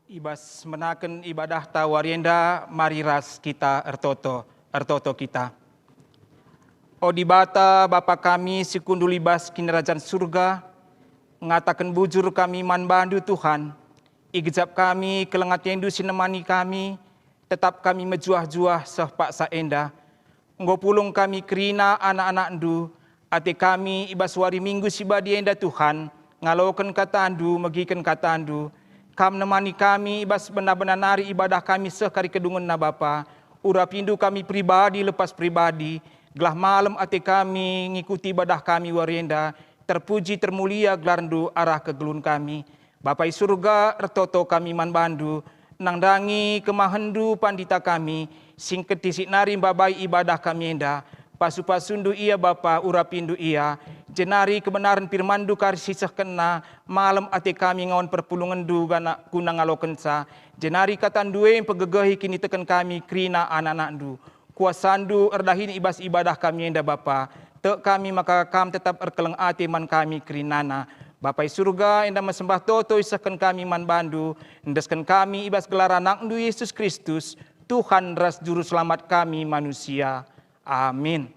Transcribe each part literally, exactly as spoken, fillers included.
I bas menaken ibadahta wari enda, mari ras kita ertoto, ertoto kita. O Dibata, Bapa kami si kundul i bas Kinirajan Surga, ngataken bujur kami man baNdu, Tuhan. Igejap kami keleng ateNdu si nemani kami, tetap kami mejuah-juah seh paksa enda. Enggo pulung kami kerina anak-anakNdu, ate kami i bas wari Minggu si badia enda, Tuhan, ngaloken kataNdu, megiken kataNdu. Kam nemani kami i bas bena-bena nari ibadah kami seh kari kedungenna, Bapa. UrapiNdu kami pribadi lepas pribadi, gelah malem ate kami ngikuti ibadah kami wari enda. Terpuji termulia gelarNdu arah kegeluhen kami. Bapa i Surga, ertoto kami man baNdu, nandangi kemahenNdu pandita kami, si engketisik nari mbabai ibadah kami enda. Pasu-pasuNdu ia, Bapa, urapiNdu ia, jenari kebenaren firmanNdu kari sisehkenna malem ate kami ngawan perpulungenNdu guna, guna ngalokenca, jenari kataNdu e mpegegehi kiniteken kami kerina anak-anakNdu. KuasaNdu erdahin i bas ibadah kami enda, Bapa. Tek kami maka Kam tetap erkeleng ate man kami kerinana. Bapa i Surga, enda me sembah toto isehken kami man baNdu, endesken kami i bas gelar AnakNdu Yesus Kristus, Tuhan ras Juru Selamat kami manusia. Amin.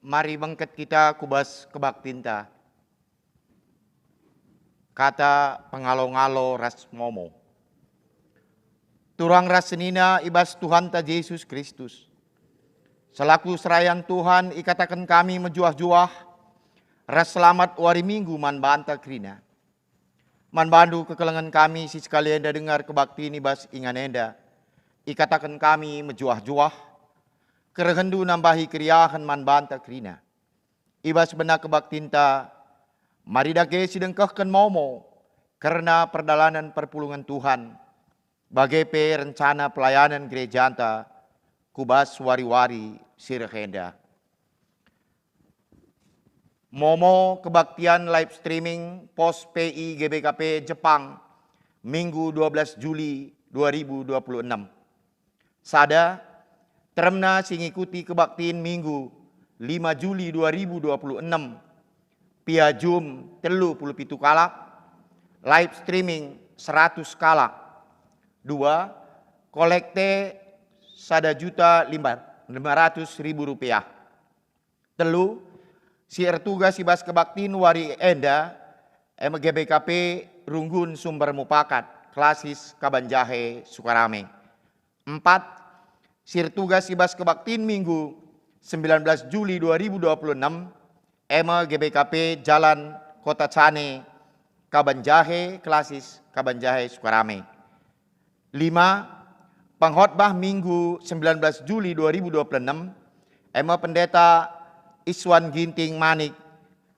Mari bengket kita ku bas kebaktinta. Kata pengalo-ngalo ras momo. Turang ras senina i bas Tuhanta Jesus Kristus. Selaku serayan Tuhan ikataken kami mejuah-juah ras selamat wari Minggu man banta kerina. Man bandu kekelengen kami si sekali enda dengar kebaktin i bas ingan enda, ikataken kami mejuah-juah, kerehenndu nambahi keriahen man banta kerina. I bas bena kebaktinta, mari dage sidengkehken momo kerna perdalanen perpulungen Tuhan, bage pe rencana pelayanen gerejanta ku bas wari-wari si reh enda. Momo kebaktian live streaming pos P I G B K P Jepang, Minggu dua belas Juli dua ribu dua puluh enam. Sada, teremna si ngikuti kebaktin Minggu lima Juli dua ribu dua puluh enam, piajum telu puluh pitu kalak, live streaming seratus kalak. Dua, kolekte sada juta lima ratus ribu rupiah. Telu, si ertugas i bas kebaktin wari enda, M G B K P Runggun Sumber Mupakat, Klasis Kabanjahe, Sukarame. Empat, si ertugas i bas kebaktin Minggu sembilan belas Juli dua ribu dua puluh enam, M G B K P Jalan Kota Cane, Kabanjahe, Klasis Kabanjahe, Sukarame. Lima, pengkhotbah Minggu sembilan belas Juli dua ribu dua puluh enam, M Pendeta Iswan Ginting Manik,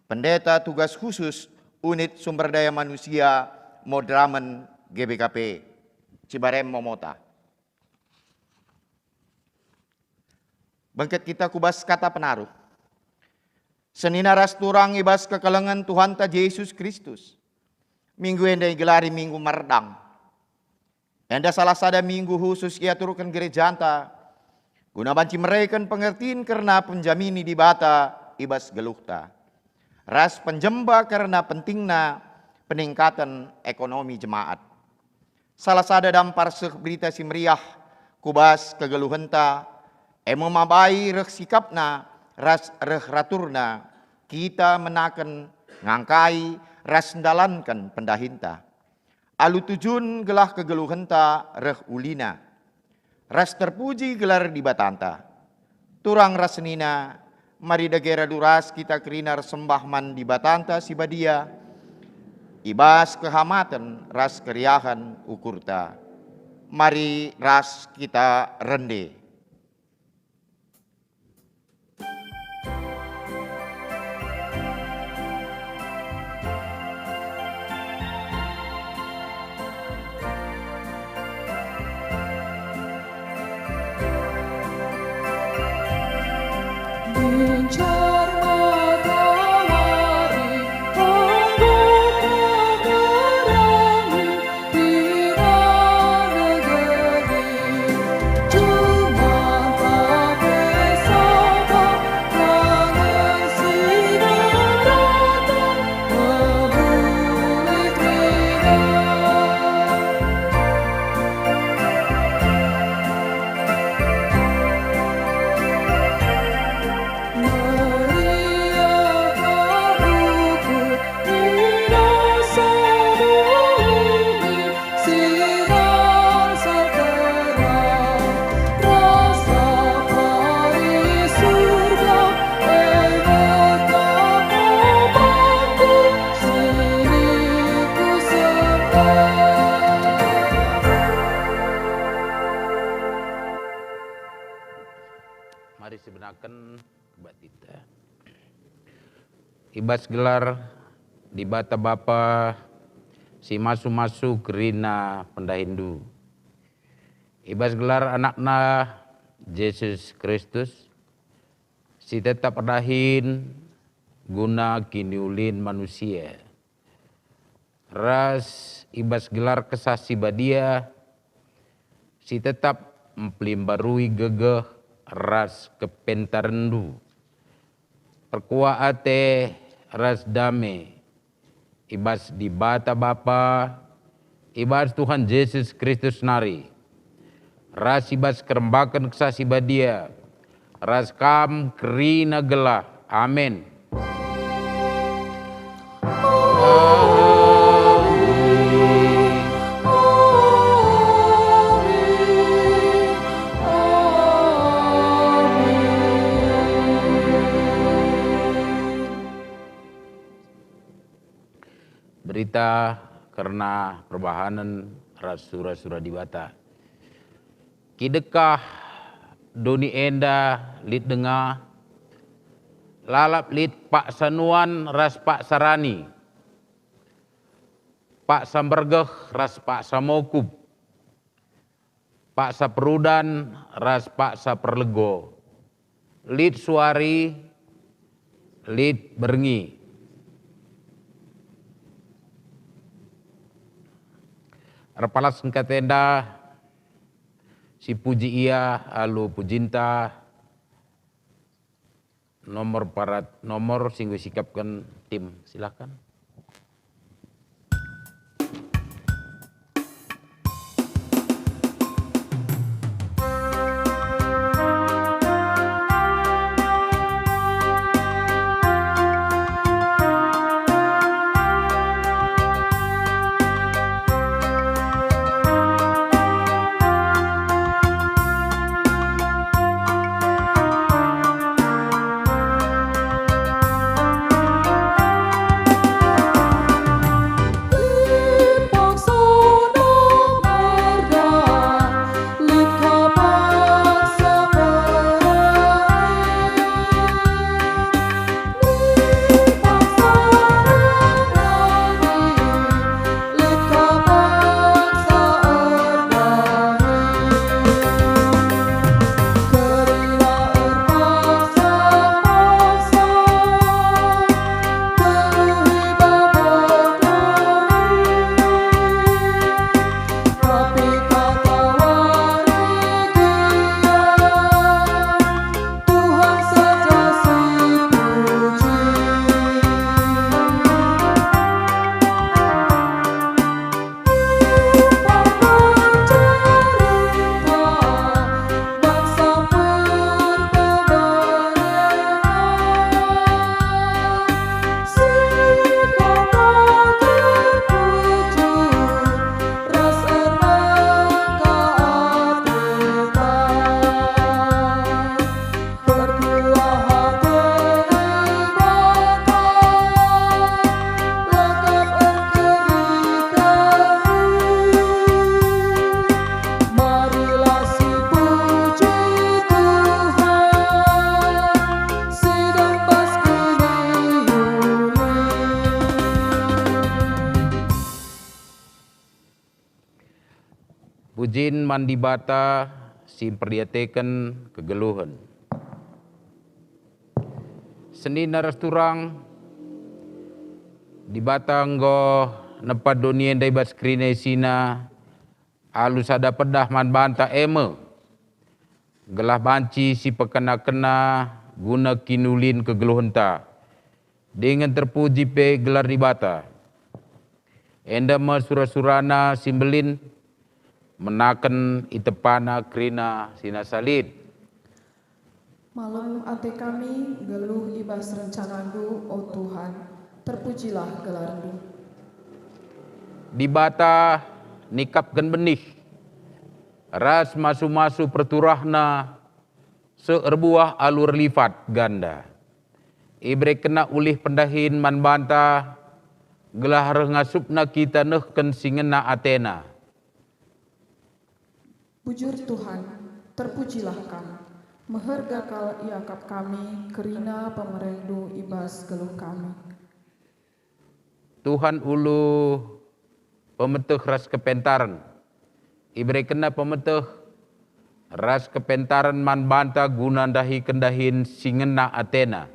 Pendeta Tugas Khusus Unit Sumber Daya Manusia Modramen G B K P. Cibarem momota. Bengket kita ku bas kata penaruh. Senina ras turang i bas kekelengen Tuhanta Jesus Kristus, minggu enda igelari Minggu Merdang. Enda salah sada minggu khusus iaturken gerejanta, guna banci mereken pengertin kerna penjamini Dibata i bas geluhta, ras penjemba kerna pentingna peningkaten ekonomi jemaat. Salah sada dampar seh Berita Si Meriah ku bas kegeluhenta, e me mabai reh sikapna ras reh raturna kita menaken, ngangkai, ras ndalanken pendahinta. Alu tujun gelah kegeluhenta reh ulina, ras terpuji gelar Dibatanta. Turang ras senina, mari dage radu ras kita kerina ersembah man Dibatanta si Badia, i bas kehamaten ras keriahen ukurta. Mari ras kita rende. Mari sibenaken kebaktinta. I bas gelar Dibata Bapa si masu-masu kerina pendahinndu. I bas gelar AnakNa, Jesus Kristus, si tetap erdahin guna kiniulin manusia. Ras i bas gelar Kesah Si Badia, si tetap mpelimbarui gegeh ras kepentarenndu. Perkuah ate ras dame i bas Dibata Bapa, i bas Tuhan Jesus Kristus nari, ras i bas kerembaken Kesah Si Badia, ras kam kerina gelah. Amin. Berita kerna perbahanen ras sura-sura Dibata. Kidekah doni enda lit denga, lalap lit paksa nuan ras paksa rani, paksa mbergeh ras paksa mokup, paksa perudan ras paksa perlego, lit suari, lit berngi. Erpalasken kata enda, sipuji ia alu pujinta, nomor parat, nomor si enggo isikapken tim, silakan. Pujin man Dibata si mperdiateken kegeluhen. Senina ras turang, Dibata enggo nepat doni enda i bas kerina isina alu sada pedah man banta, e me, gelah banci sipekena-kena guna kiniulin kegeluhenta, dingen terpuji pe gelar Dibata. Enda me sura-surana si mbelin, menaken itepana kerina si nasa lit. Malem ate kami nggeluh i bas rencanaNdu, o Tuhan, terpujilah gelarNdu. Dibata nikapken benih, ras masu-masu perturahna seh erbuah alu erlipat ganda. IberekenNa ulih pendahin man banta, gelah reh ngasupna kita nehken si ngena atena. Bujur Tuhan, terpujilah Kam. Meherga kal iakap kami kerina pemereNdu i bas geluh kami. Tuhan ulu pemeteh ras kepentaren. IberekenNa pemeteh ras kepentaren man banta guna ndahiken dahin si ngena atena.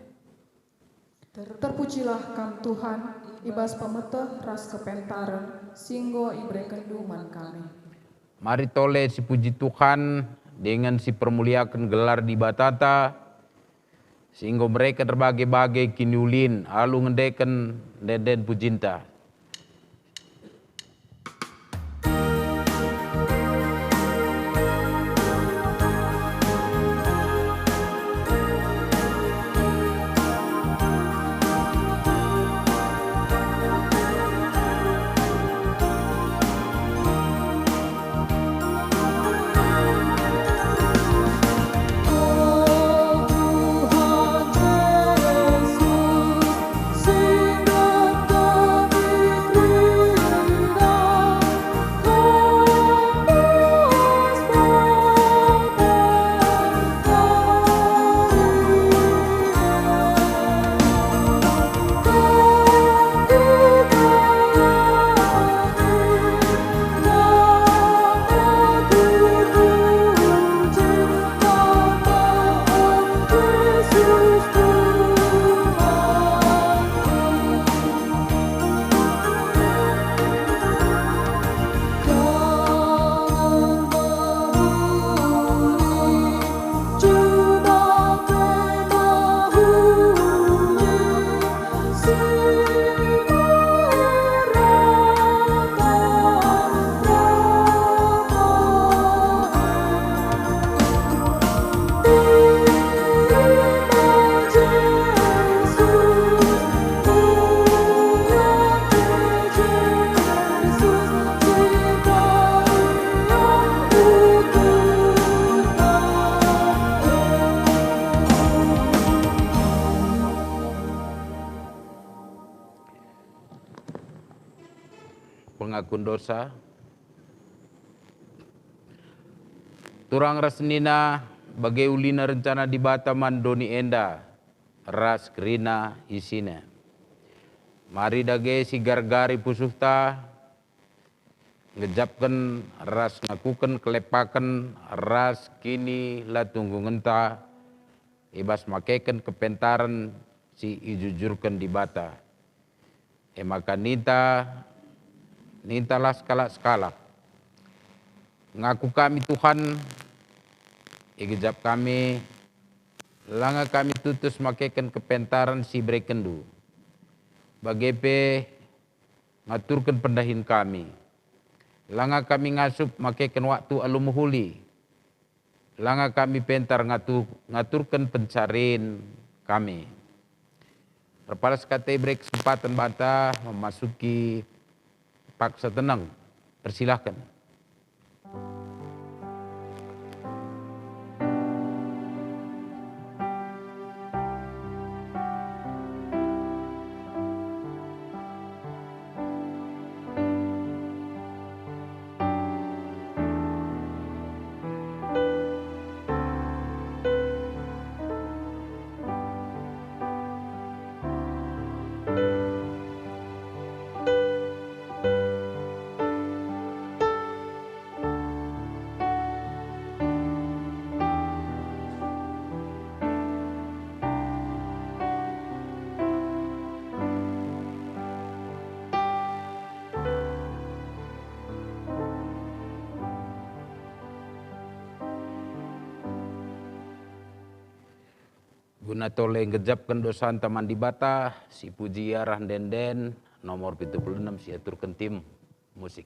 Terpujilah Kam, Tuhan, i bas pemeteh ras kepentaren si enggo iberekenNdu man kami. Mari tole sipuji Tuhan dingen sipermuliaken gelar Dibatata, si enggo mereken erbage-bage kiniulin alu ngendeken ende-enden pujinta. Pengakun dosa. Turang ras senina, bage ulina rencana Dibata man doni enda ras kerina isina. Mari dage sigar-gari pusuhta, ngejapken ras ngakuken kelepaken ras kinilatungkungenta i bas makeken kepentaren si ijujurken Dibata. E maka ninta, nintalah sekalak-sekalak, "Ngaku kami, Tuhan, igejap kami, langa kami tutus makeken kepentaren si iberekenNdu. Bage pe ngaturken pendahin kami. Langa kami ngasup makeken waktu alu mehuli. Langa kami pentar ngatu-, ngaturken pencaren kami." Erpalas kata ibere kesempaten banta memasuki paksa teneng. Persilahken. Natole nggejapken dosanta man Dibata, sipuji arah ende-enden, nomor pitu puluh enem, siaturken tim musik.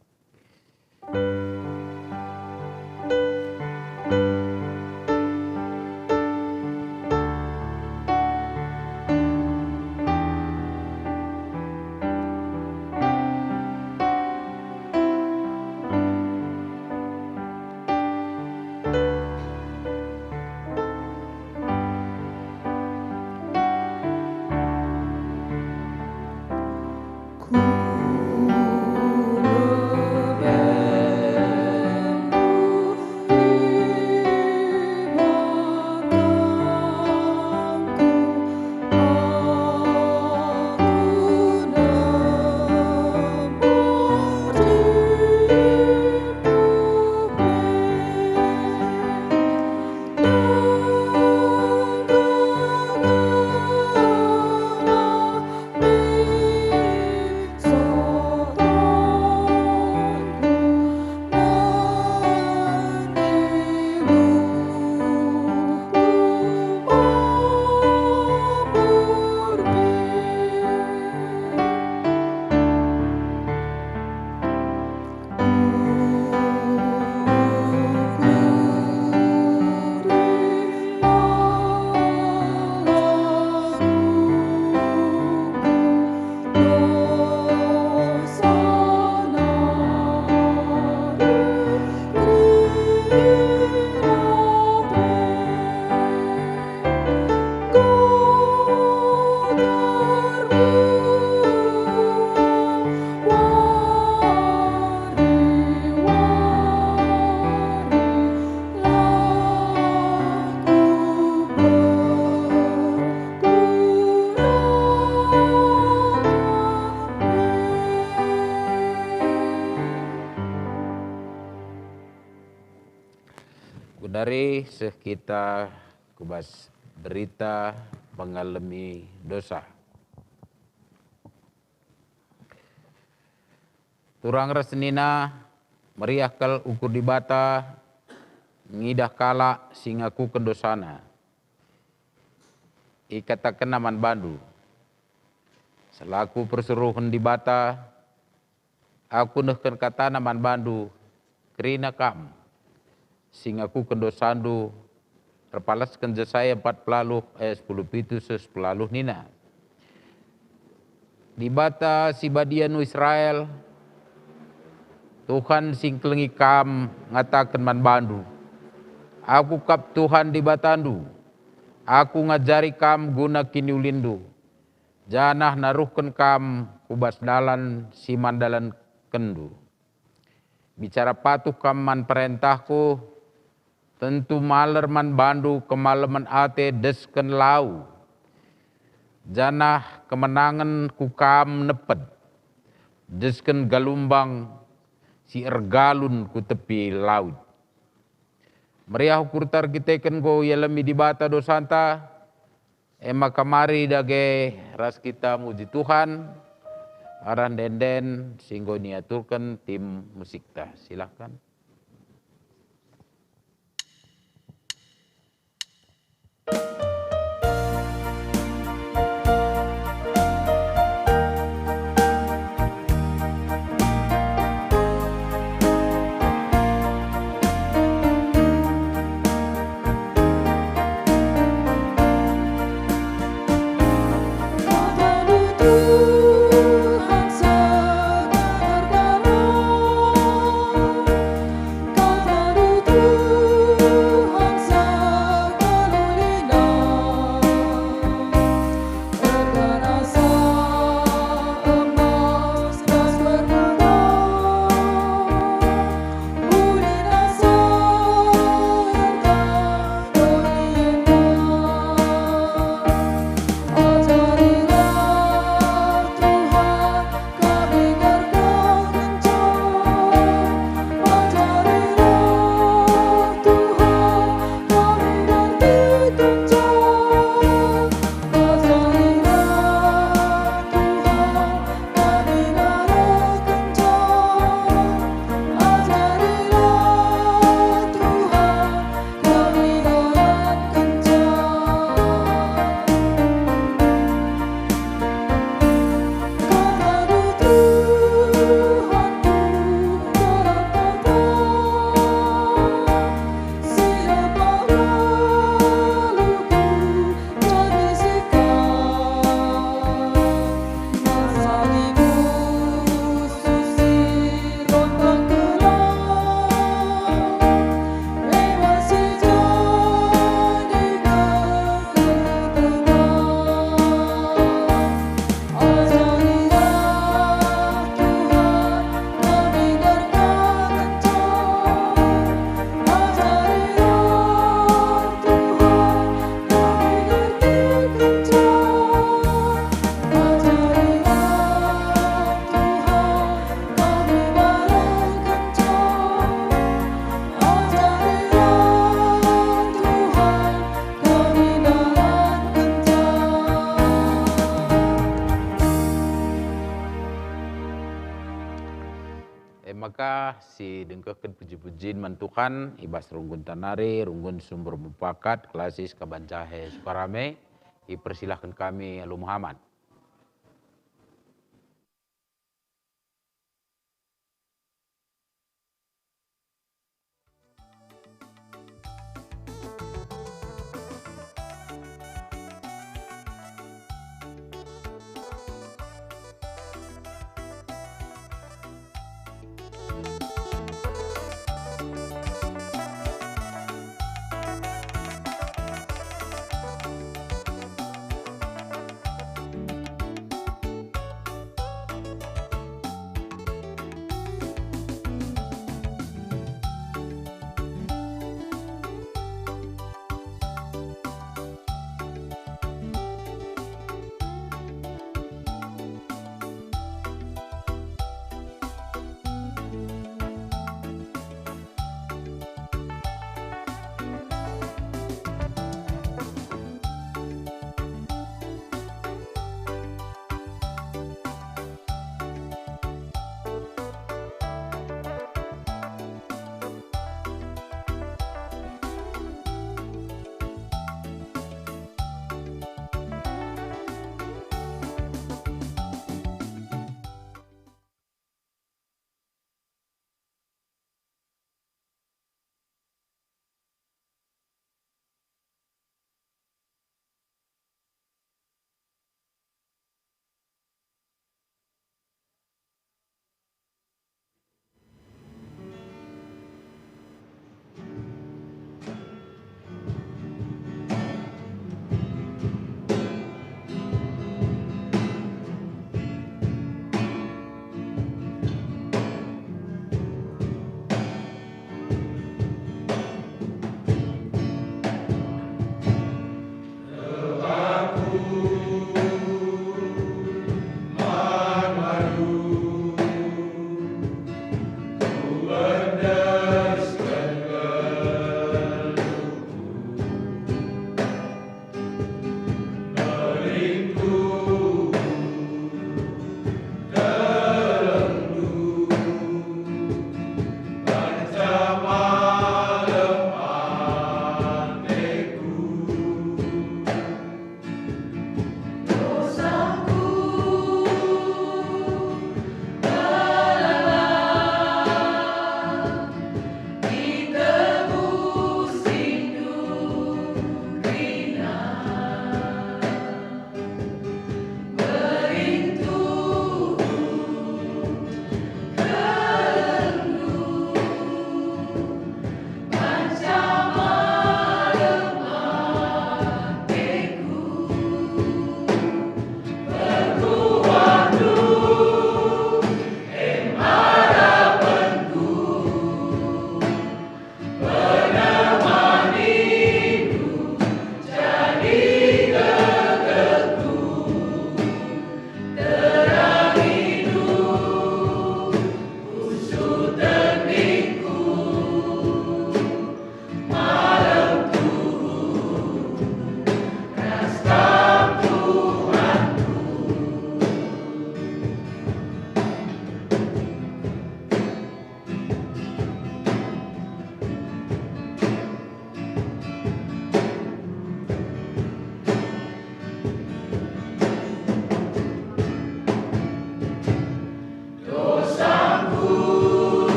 Genduari seh kita ku bas berita pengalemi dosa. Turang ras senina, meriah kal ukur Dibata ngidah kalak si ngakuken dosana. IkatakenNa man bandu, "Selaku persuruhen Dibata, Aku nehken kataNa man bandu, kerina kam si ngakuken dosandu." Erpalasken Jesaya empat puluh ayat sepuluh pitu seh sepuluh nina, "Dibata si Badia nu Israel, Tuhan si ngkelengi kam ngataken man bandu, Aku kap Tuhan Dibatandu. Aku ngajari kam guna kiniulinndu, janah naruhken kam ku bas dalan si man dalankenndu. Bicara patuh kam man perentahku, tentu maler man bandu kemalemen ate desken lau, janah kemenangen ku kam nepet, desken galumbang si ergalun ku tepi laut." Meriah ukurta erkiteken enggo ialemi Dibata dosanta, e maka mari dage ras kita muji Tuhan, arah ende-enden si enggo niaturken tim musikta. Silahkan. Maka si dengkehken puji-pujin man Tuhan i bas runggunta nari, runggun sumber mupakat, klasis kaban jahe Sukarame, ipersilahken kami alu Muhammad.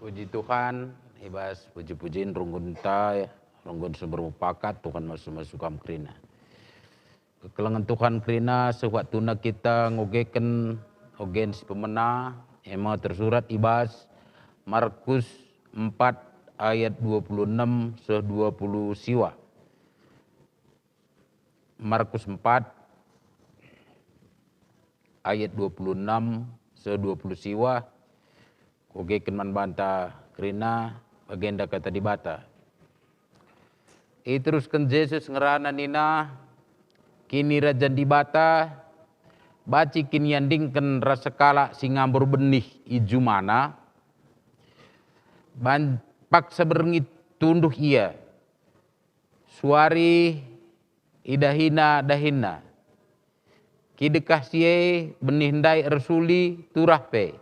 Puji Tuhan, i bas puji-pujin runggunta, runggun si mepakat, Tuhan masu-masu kam kerina. Kekelengen Tuhan kerina, seh waktuna kita ngogeken ogen si pemena, e me tersurat i bas Markus empat ayat dua puluh enem seh dua puluh siwa. Markus empat ayat dua puluh enem seh dua puluh siwa, kugeken man banta kerina bagenda Kata Dibata. Iterusken Jesus ngerana nina, "Kinirajan Dibata banci kin iandingken ras sekalak si ngambur benih i jumana? Ban-, paksa berngi tunduh ia, suari idahina dahinna. Kidekah si e benih ndai ersuli turah pe,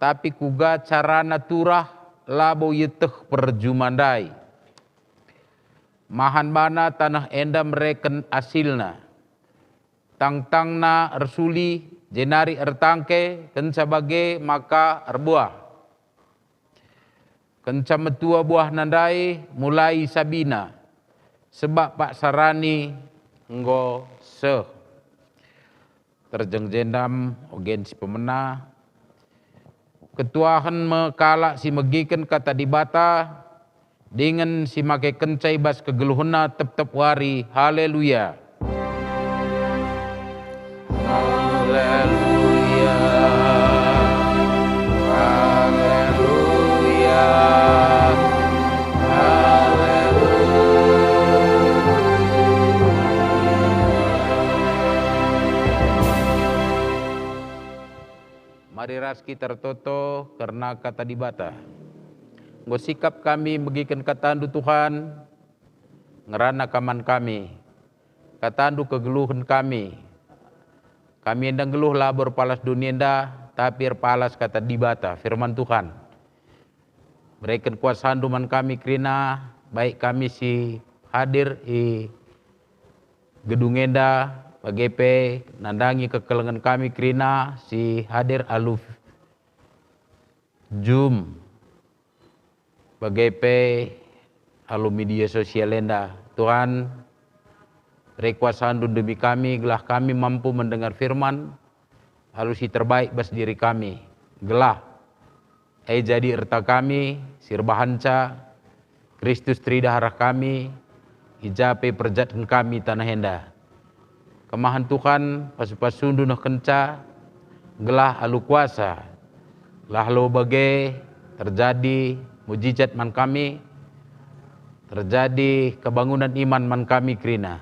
tapi kuga carana turah labo ieteh perjuma ndai. Mahan bana taneh enda mereken asilna. Tangtangna ersuli, jenari ertangke, kenca bage maka erbuah. Kenca metua buahna ndai, mulai sabina, sebab paksa rani enggo seh." Terjeng jenda ogen si pemena, ketuahen me kalak si megiken Kata Dibata, dingen si makekenca i bas kegeluhenna tep-tep wari. Haleluya! Haleluya, haleluya, haleluya. Mari ras kita ertoto kerna Kata Dibata. Enggo sikap kami megiken KataNdu, Tuhan, ngerana Kam man kami. KataNdu kegeluhen kami. Kami enda nggeluh labo erpalas doni enda, tapi erpalas Kata Dibata, firman Tuhan. Bereken kuasaNdu man kami kerina, baik kami si hadir i gedung enda, bage pe nandangi kekelengen kami kerina si hadir alu Zoom, bage pe alu media sosial enda. Tuhan, bere kuasaNdu demi kami, gelah kami mampu mendengar firman alu si terbaik bas diri kami, gelah e jadi erta kami si erbahanca, Kristus teridah arah kami, i ja pe perjatken kami taneh enda. Kemahen Tuhan, pasu-pasuNdu nehkenca, gelah alu kuasa, gelah labo bage terjadi mujijat man kami, terjadi kebangunan iman man kami kerina.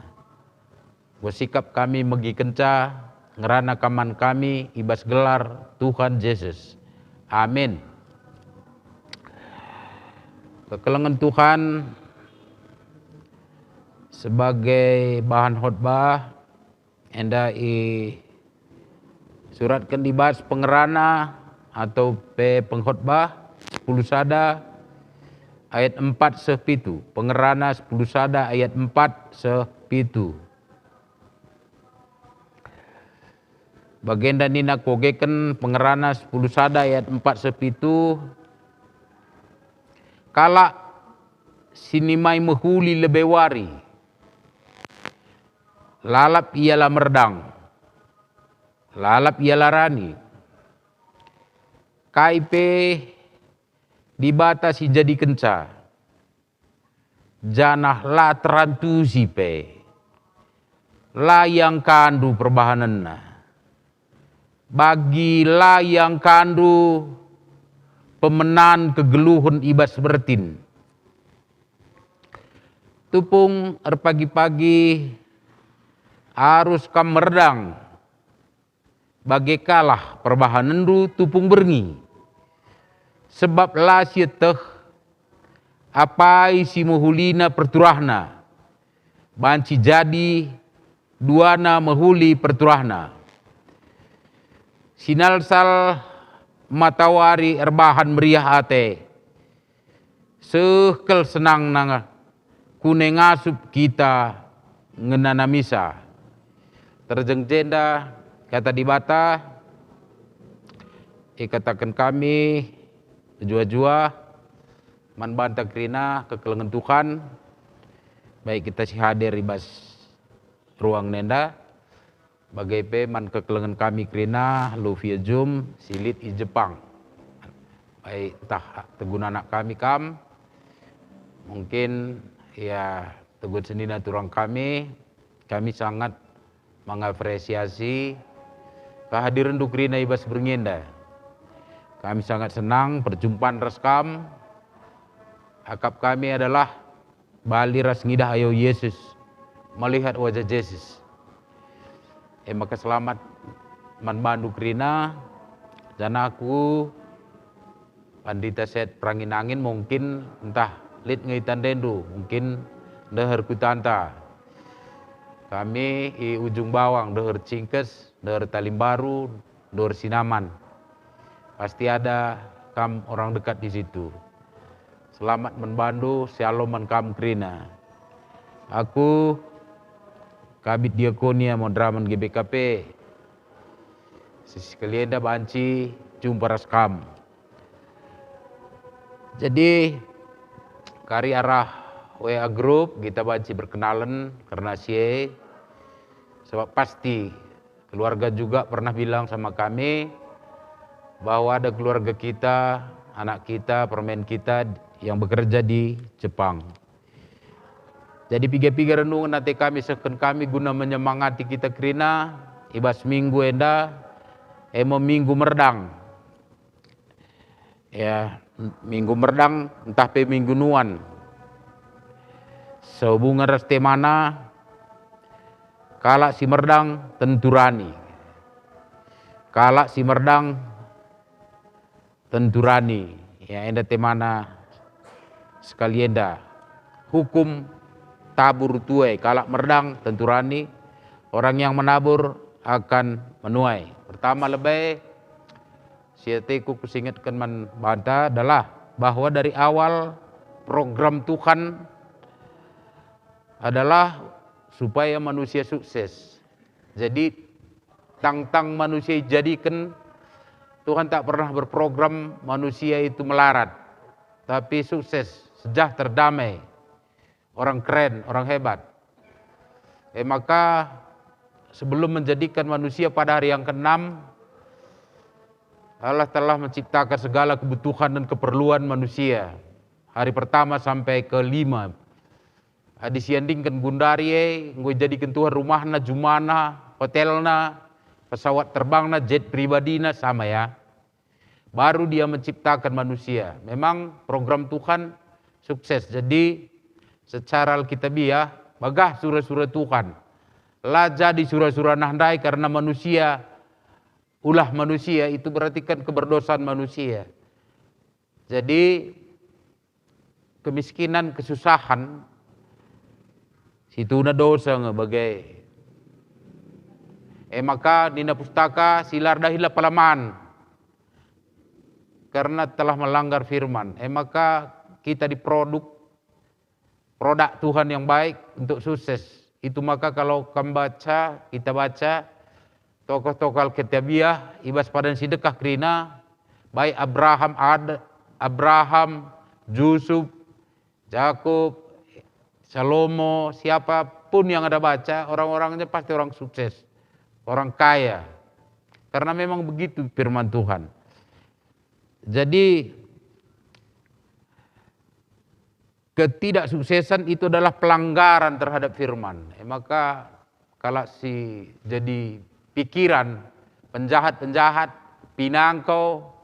Enggo sikap kami megikenca, ngerana Kam man kami i bas gelar Tuhan Jesus. Amin. Kekelengen Tuhan, sebagai bahan khotbah enda isuratken i bas Pengerana atau pe Pengkhotbah sepuluh sada ayat empat seh pitu. Pengerana sepuluh sada ayat empat seh pitu. Bagenda nina kogeken Pengerana sepuluh sada ayat empat seh pitu, "Kalak si nimai mehuli lebe wari, lalap ia la merdang, lalap ia la rani. Kai pe Dibata si njadikenca, janah la terantusi pe. La iangkandu perbahanenna, bagi la iangkandu pemenan kegeluhen i bas bertin. Tupung erpagi-pagi arus kam merdang, bage kalah perbahanenndu tupung berngi. Sebab la sieteh apai si mehulina perturahna, banci jadi duana mehuli perturahna. Sinalsal matawari erbahan meriah ate, seh kal senangna kune ngasup kita ngenanamisa." Terjeng jenda Kata Dibata ikataken kami Mejuah-juah man banta kerina kekelengen Tuhan, baik kita si hadir i bas ruang nenda, bage pe man kekelengen kami kerina Luvia Jum si lit i Jepang. Baik ntah tegun anak kami kam, mungkin ya tegun senina turang kami, kami sangat mengapresiasi kehadirenndu kerina i bas berngi enda. Kami sangat senang perjumpaan ras kam. Akap kami adalah bali ras ngidah ayo Yesus, melihat wajah Jesus. E maka selamat man bandu kerina, janah aku Pandita Set Peranginangin mungkin ntah lit nge itandendu, mungkin ndeher kutanta. Kami i Ujung Bawang, ndeher Cingkes, ndeher Talimbaru, ndeher Sinaman. Pasti ada kam orang dekat di situ. Selamat man bandu, shalom man kam kerina. Aku Kabid Diakonia Madraman G B K P. Sisi kalienda banci jumpa ras kam. Jadi, kari arah W A group kita banci berkenalan kerna si e. Sebab pasti keluarga juga pernah bilang sama kami bahwa ada keluarga kita, anak kita, permen kita yang bekerja di Jepang. Jadi piga-piga renungen ate kami sehken kami guna menyemangati kita kerina i bas minggu enda, e me minggu merdang. Ya, minggu merdang ntah pe minggu nuan. Sehubungan ras temana, kalak si merdang tentu rani. Kalak si merdang tentu rani. Ya, enda temana sekali enda. Hukum tabur tuai, kalak merdang tentu rani, orang yang menabur akan menuai. Pertama lebe, si ateku kusingetken man banta adalah bahwa dari awal program Tuhan adalah supaya manusia sukses. Jadi, tang-tang manusia ijadiken, Tuhan tak pernah berprogram manusia itu melarat, tapi sukses, sejahtera, damai, orang keren, orang hebat. E maka, sebelum menjadikan manusia pada hari yang keenam, Allah telah menciptakan segala kebutuhan dan keperluan manusia. Hari pertama sampai kelima. Adi siandingken gundari e, enggo ijadiken Tuhan rumahna, jumana, hotelna, pesawat terbangna, jet pribadina, sama ya. Baru Dia menciptakan manusia. Memang program Tuhan sukses. Jadi, secara Alkitabiah, bagah sura-sura Tuhan. La jadi sura-sura nah ndai karena manusia, ulah manusia, itu berarti kan keberdosaan manusia. Jadi, kemiskinan, kesusahan, situhuna dosa nge bage. E maka nina Pustaka, "Sila erdahilah palaman, karena telah melanggar firman." E maka kita diproduk produk Tuhan yang baik untuk sukses. Itu maka kalau kam baca, kita baca, tokoh-tokoh Alkitabiah i bas padan si dekah kerina, baik Abraham, Ad-, Abraham, Yusuf, Yakub, Salomo, siapapun yang ada baca, orang-orangnya pasti orang sukses, orang kaya. Karena memang begitu firman Tuhan. Jadi, ketidaksuksesan itu adalah pelanggaran terhadap firman. E maka, kalak si jadi pikiran, penjahat-penjahat, pinangko,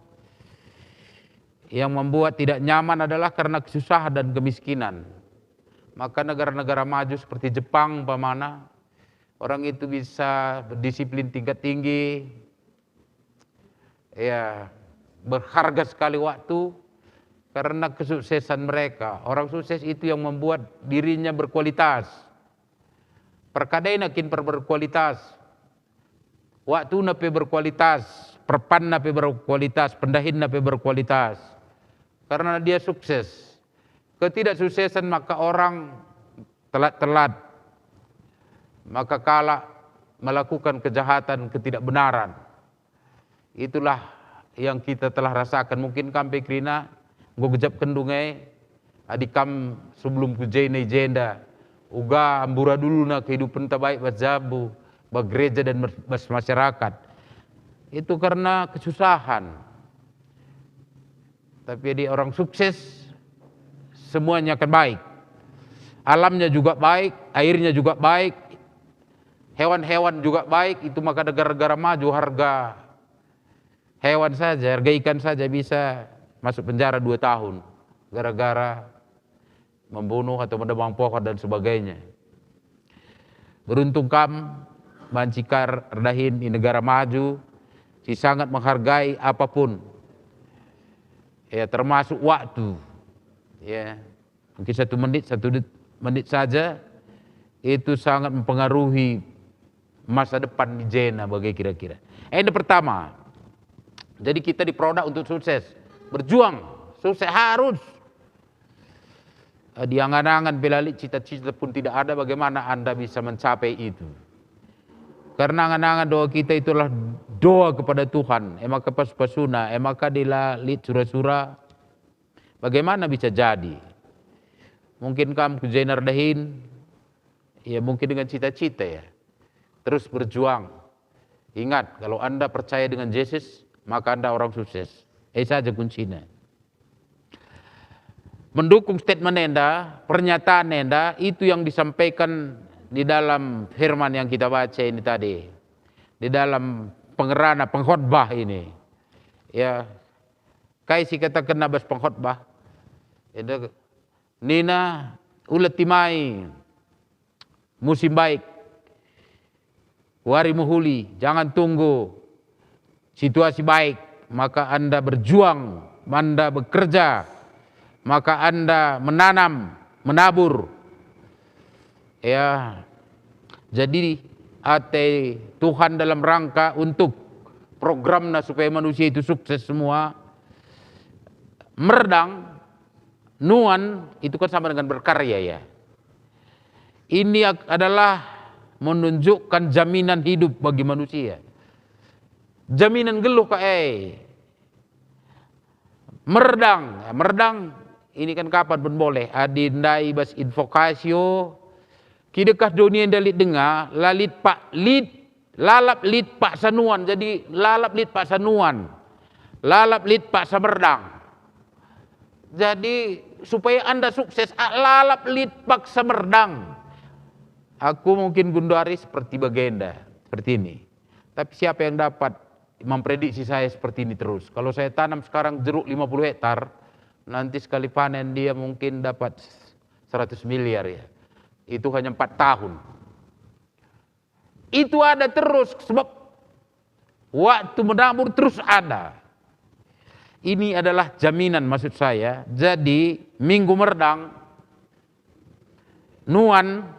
yang membuat tidak nyaman adalah karena kesusahan dan kemiskinan. Maka negara-negara maju seperti Jepang umpamana, orang itu bisa berdisiplin tingkat tinggi, ya, berharga sekali waktu karena kesuksesan mereka. Orang sukses itu yang membuat dirinya berkualitas. Perkadaina kin per-, berkualitas. Waktuna pe berkualitas, perpanna pe berkualitas, pendahinna pe berkualitas. Karena dia sukses. Ketidaksuksesan maka orang telat-telat, maka kalak melakukan kejahatan, ketidakbenaran. Itulah yang kita telah rasakan. Mungkin kam pe kerina enggo gejapkenndu nge, adi kam sebelum ku jenda i jenda, uga amburadulna kehidupenta baik bas jabu, bas gereja dan bas masyarakat. Itu karena kesusahan. Tapi adi orang sukses, semuanya akan baik. Alamnya juga baik, airnya juga baik, hewan-hewan juga baik, itu maka negara-negara maju harga hewan saja, harga ikan saja bisa masuk penjara dua tahun gara-gara membunuh atau menebang pohon dan sebagainya. Beruntung kam banci ka erdahin i negara maju si sangat menghargai apapun, ya, termasuk waktu, ya. Mungkin satu menit, satu det-, menit saja itu sangat mempengaruhi masa depan di jena bage kira-kira. Enda pertama, jadi kita diperoda untuk sukses, berjuang, sukses harus. Eh, diangan-angan pe la lit, cita-cita pun tidak ada, bagaimana Anda bisa mencapai itu? Karena angan-angan doa kita itulah doa kepada Tuhan, e maka pasu-pasuna, e maka adi la lit sura-sura, bagaimana bisa jadi? Mungkin kam ku jenda erdahin, ya, mungkin dengan cita-cita, ya. Terus berjuang. Ingat, kalau Anda percaya dengan Yesus, maka Anda orang sukses. E saja kuncina. Mendukung statement enda, pernyataan enda, itu yang disampaikan di dalam firman yang kita baca ini tadi. Di dalam pengerana pengkhotbah ini. Ya, kai si katakenna bas pengkhotbah? Enda nina, "Uleti mai musim baik, wari mehuli, jangan tunggu situasi baik, maka Anda berjuang, Anda bekerja, maka Anda menanam, menabur." Ya, jadi ate Tuhan dalam rangka untuk programna supaya manusia itu sukses semua. Merdang, nuan, itu kan sama dengan berkarya, ya. Ini ak-, adalah menunjukkan jaminan hidup bagi manusia. Jaminan geluh ka e. Merdang, ya, merdang ini kan kapan pun boleh. Adi ndai bas invocatio, kidekah doni enda lit denga, la lit pak, lit, lalap lit paksa nuan, jadi lalap lit paksa nuan, lalap lit paksa merdang. Jadi supaya Anda sukses, a, lalap lit paksa merdang. Aku mungkin genduari seperti bagenda, seperti ini. Tapi siapa yang dapat memprediksi saya seperti ini terus? Kalau saya tanam sekarang jeruk lima puluh hektar, nanti sekali panen dia mungkin dapat seratus miliar, ya. Itu hanya empat tahun. Itu ada terus, sebab waktu menabur terus ada. Ini adalah jaminan, maksud saya. Jadi, Minggu Merdang, nuan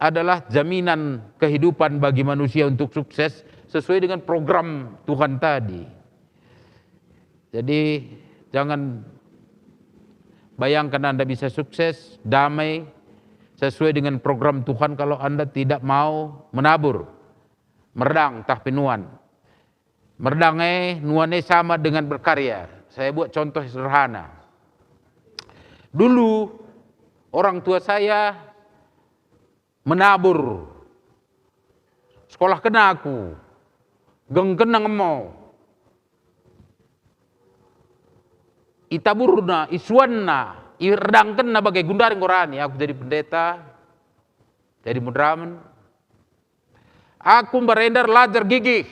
adalah jaminan kehidupan bagi manusia untuk sukses sesuai dengan program Tuhan tadi. Jadi, jangan bayangkan Anda bisa sukses, damai, sesuai dengan program Tuhan kalau Anda tidak mau menabur, merdang, tah pe nuan. Merdang e, nuan e sama dengan berkarya. Saya buat contoh sederhana. Dulu, orang tua saya menabur, sekolahkenna aku, gengkenna ngemo, itaburna, isuanna, ierdangkenna bage, genduari nggo rani aku jadi pendeta, jadi moderamen. Aku mbarenda erlajar gigih.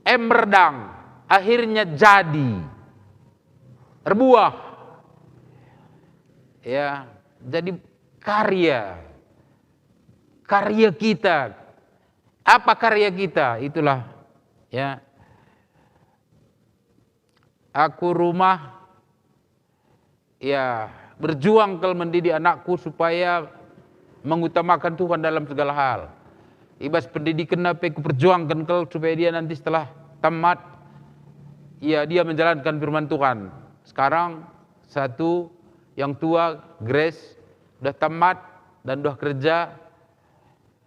E merdang, akhirnya jadi, erbuah. Ya, jadi karya. Karya kita. Apa karya kita? Itulah, ya. Aku rumah, ya, berjuang kal mendidik anakku supaya mengutamakan Tuhan dalam segala hal. I bas pendidikenna pe kuperjuangken kal supaya dia nanti setelah tamat, ya, dia menjalankan firman Tuhan. Sekarang satu yang tua, Grace, udah tamat dan udah kerja.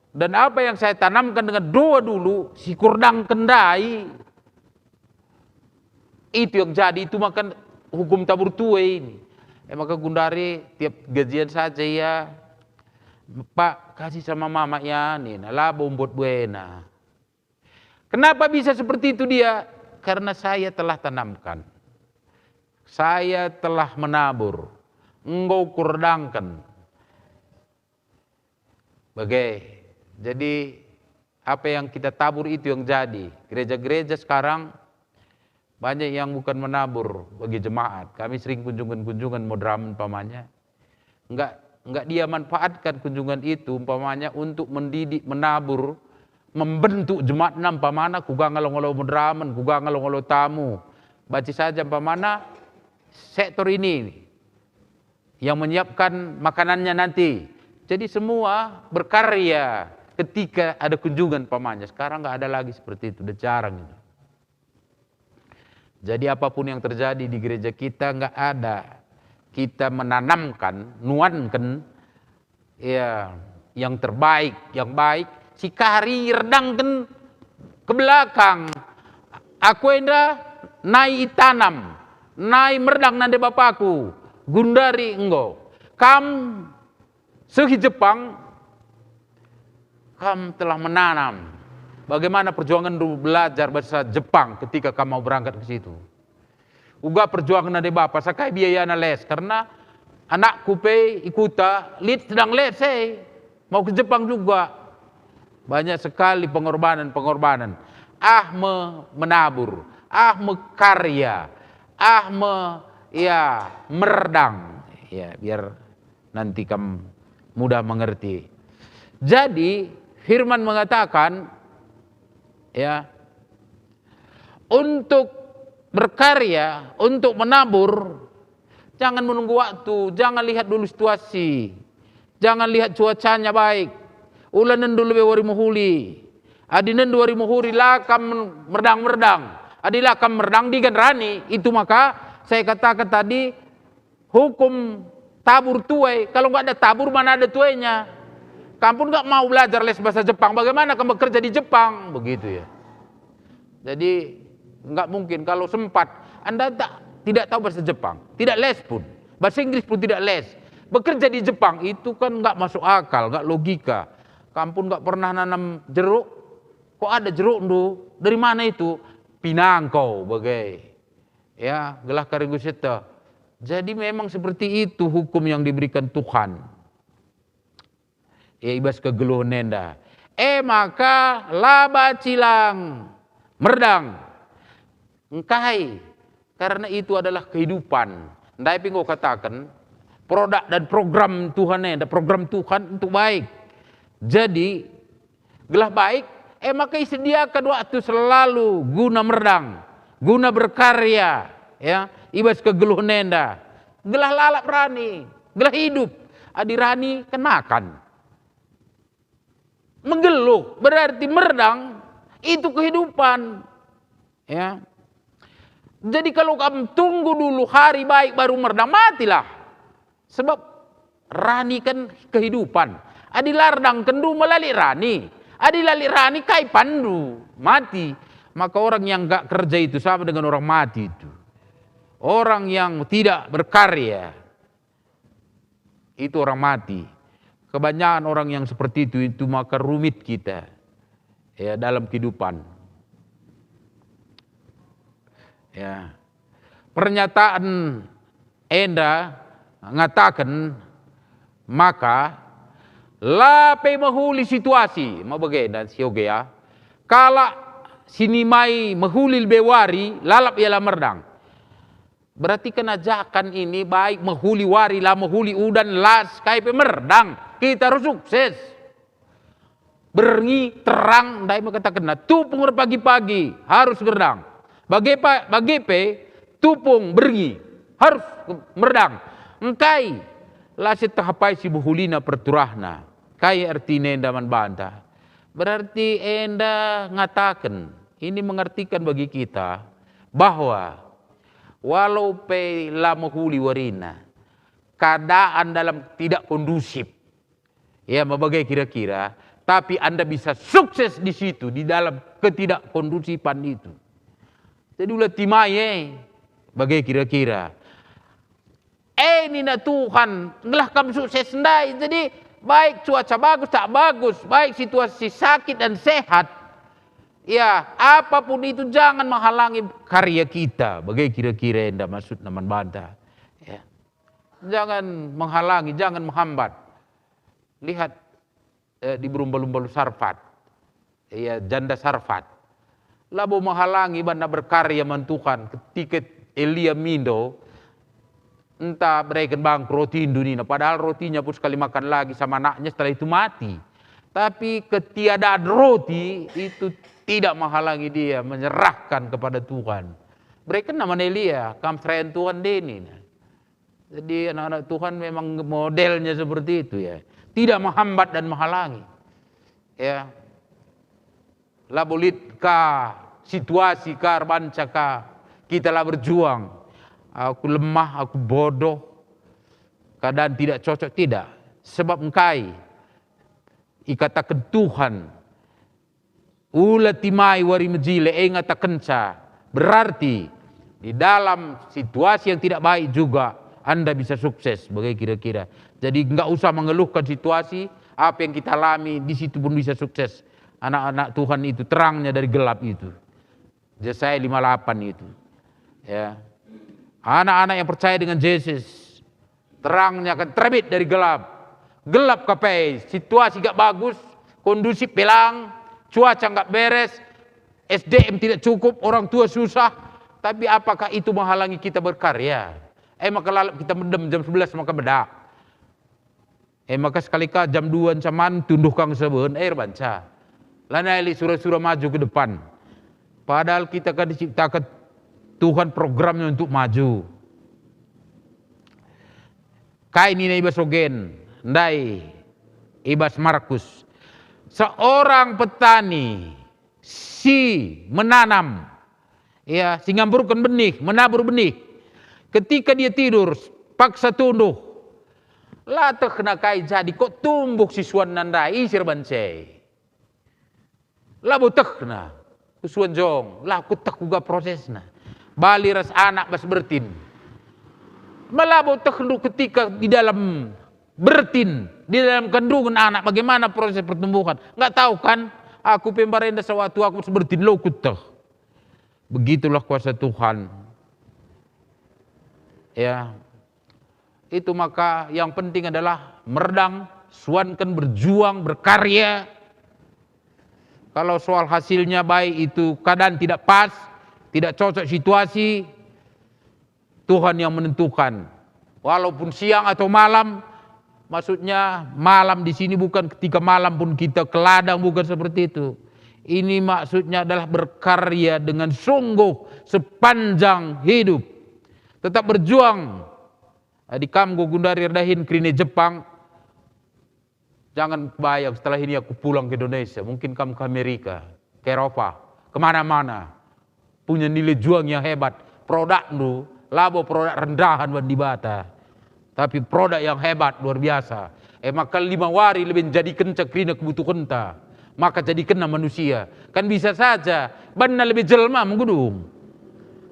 Dan apa yang saya tanamkan dengan doa dulu, si kurdangken ndai, itu yang jadi, itu maka hukum tabur tue ini. E maka gundari tiap gajian saja ia, "Pak, kasih sama mama ya," nina, labo mbuat buena. Kenapa bisa seperti itu dia? Karena saya telah tanamkan. Saya telah menabur. Enggo kurdangken. Bage. Jadi, apa yang kita tabur itu yang jadi. Gereja-gereja sekarang banyak yang bukan menabur bagi jemaat. Kami sering kunjungan-kunjungan Madramen umpamanya. Enggak, enggak dia manfaatkan kunjungan itu umpamanya untuk mendidik, menabur, membentuk jemaatna umpamana kuga ngalo-ngalo Madramen, kuga ngalo-ngalo tamu. Banci saja umpamana sektor ini yang menyiapkan makanannya nanti. Jadi semua berkarya ketika ada kunjungan umpamanya. Sekarang nggak ada lagi seperti itu, udah jarang itu. Jadi apapun yang terjadi di gereja kita, nggak ada kita menanamkan, nuanken, ya, yang terbaik, yang baik, si kari erdangken ke belakang. Aku enda nai itanam, nai merdang nande bapaku, gundari enggo. Kam sehi Jepang, kam telah menanam. Bagaimana perjuanganndu belajar bahasa Jepang ketika kam mau berangkat ke situ? Uga perjuangan nande bapa, sakai biayana les, karena anakku pe i kuta lit sedang les, eh, mau ke Jepang juga. Banyak sekali pengorbanan-pengorbanan. Ah me menabur, ah me karya, ah me, ya, merdang. Ya, biar nanti kam mudah mengerti. Jadi, firman mengatakan, ya, untuk berkarya, untuk menabur, jangan menunggu waktu, jangan lihat dulu situasi, jangan lihat cuacanya baik. Ula nendu lebe wari mehuli. Adi nendu wari mehuli, la kam merdang-merdang. Adi la kam merdang, digan rani. Itu maka saya katakan tadi, hukum tabur tuai. Kalau nggak ada tabur, mana ada tuainya? Kam pun nggak mau belajar les bahasa Jepang, bagaimana kamu bekerja di Jepang? Begitu ya. Jadi nggak mungkin kalau sempat Anda tak, tidak tahu bahasa Jepang, tidak les pun, bahasa Inggris pun tidak les, bekerja di Jepang, itu kan nggak masuk akal, nggak logika. Kam pun nggak pernah nanam jeruk, kok ada jerukndu? Dari mana itu? Pinang kau bagai. Ya, gelah kari enggo sieteh. Jadi memang seperti itu hukum yang diberikan Tuhan. Ya, i bas kegeluhen enda. E maka la banci lang merdang. Engkai? Karena itu adalah kehidupan. Ndai pe enggo kataken, produk dan program Tuhan enda, program Tuhan untuk baik. Jadi, gelah baik, e maka isediaken waktu selalu guna merdang, guna berkarya, ya, i bas kegeluhen enda. Gelah lalap rani, gelah hidup. Adi rani, kan makan. Menggeluh, berarti merdang, itu kehidupan. Ya. Jadi kalau kam tunggu dulu hari baik baru merdang, matilah. Sebab rani kan kehidupan. Adi la erdangkenndu, melali rani. Adi lali rani, kai panndu? Mati. Maka orang yang enggak kerja itu sama dengan orang mati itu. Orang yang tidak berkarya, itu orang mati. Kebanyakan orang yang seperti itu, itu maka rumit kita, ya, dalam kehidupan. Ya. Pernyataan enda ngataken maka la pe mehuli situasi, mabagenda si oge ya. Kalak si nimai mehuli lebe wari, lalap ia la merdang. Berarti kan ajakan ini baik mehuli wari, la mehuli udan, las kai pe merdang. Kita harus sukses. Berngi terang, ndai me katakenna, tupung erpagi-pagi harus gerdang. Bage pa, bage pe tupung berngi harus merdang. Engkai la sieteh apai si mehulina perturahna. Kai ertina enda man banta? Berarti enda ngataken, ini mengartikan bagi kita bahwa walau pe la mehuli warina, keadaan dalam tidak kondusif, ya, mabage kira-kira, Tapi Anda bisa sukses di situ, di dalam ketidakkondusifan itu. Jadi ula timai, eh, bage kira-kira. Eh, nina Tuhan, ngelah kam sukses ndai. Jadi, baik cuaca bagus tak bagus, baik situasi sakit dan sehat, ya, apapun itu jangan menghalangi karya kita. Bage kira-kira enda maksudna man banta. Ya. Jangan menghalangi, jangan menghambat. Lihat, eh, diberu mbalu-mbalu Sarfat. Ia janda Sarfat. Labo menghalangi banna berkarya man Tuhan. Ketika Elia mindo, enta bereken bangku rotindu nina, padahal rotinya pun sekali makan lagi sama anaknya, setelah itu mati. Tapi ketiadaan roti itu tidak menghalangi dia menyerahkan kepada Tuhan. Berekenna man Elia, kam serayan Tuhan deni. Jadi anak-anak Tuhan memang modelnya seperti itu, ya. Tidak menghambat dan menghalangi. Ya. Labo lit ka, situasi ka, erbanca ka, kita la berjuang. Aku lemah, aku bodoh, keadaan tidak cocok, tidak. Sebab engkai? Ikataken Tuhan, ula timai wari mejile, e ngatakenca. Berarti di dalam situasi yang tidak baik juga Anda bisa sukses, bage kira-kira. Jadi nggak usah mengeluhkan situasi, apa yang kita alami, di situ pun bisa sukses. Anak-anak Tuhan itu terangnya dari gelap itu. Yesaya lima delapan itu. Ya. Anak-anak yang percaya dengan Yesus, terangnya akan terbit dari gelap. Gelap kapai, situasi gak bagus, kondusif pelang, cuaca gak beres, S D M tidak cukup, orang tua susah, tapi apakah itu menghalangi kita berkarya? Eh, maka lalap kita medem jam sebelas maka medak. Eh, maka sekali ka jam dua ancaman tunduh kang seben, eh, erbanca. Lanai lit sura-sura maju ke depan. Padahal kita kan diciptakan Tuhan programnya untuk maju. Kai nina i bas ogen, ndai i bas Markus. Seorang petani si menanam, ya, si ngamburken benih, menabur benih. Ketika dia tidur, paksa tunduh. La tehna kai jadi, kok tumbuh si suanna ndai, ise erbanca e. Labo tehna, ku suan jong, la kuteh kuga prosesna. Bali ras anak bas bertin. Ma labo tehndu ketika di dalam bertin, di dalam kandungan anak, bagaimana proses pertumbuhan? Nggak tahu kan? Aku pe mbarenda sewaktu aku bas bertin, lo kuteh. Begitulah kuasa Tuhan. Ya. Itu maka yang penting adalah merdang, suanken, berjuang, berkarya. Kalau soal hasilnya baik itu keadaan tidak pas, tidak cocok situasi, Tuhan yang menentukan. Walaupun siang atau malam, maksudnya malam di sini bukan ketika malam pun kita ke ladang, bukan seperti itu. Ini maksudnya adalah berkarya dengan sungguh sepanjang hidup. Tetap berjuang. Adi kam enggo gundari erdahin kerina Jepang, jangan bayang setelah ini aku pulang ke Indonesia. Mungkin kam ke Amerika, ke Eropa, kemana-mana. Punya nilai juang yang hebat. Produkndu labo produk rendahan man Dibata, tapi produk yang hebat, luar biasa. E maka lima wari lebe njadikenca kerina kebutuhenta, maka jadikenna manusia. Kan bisa saja banna lebe jelma menggudung.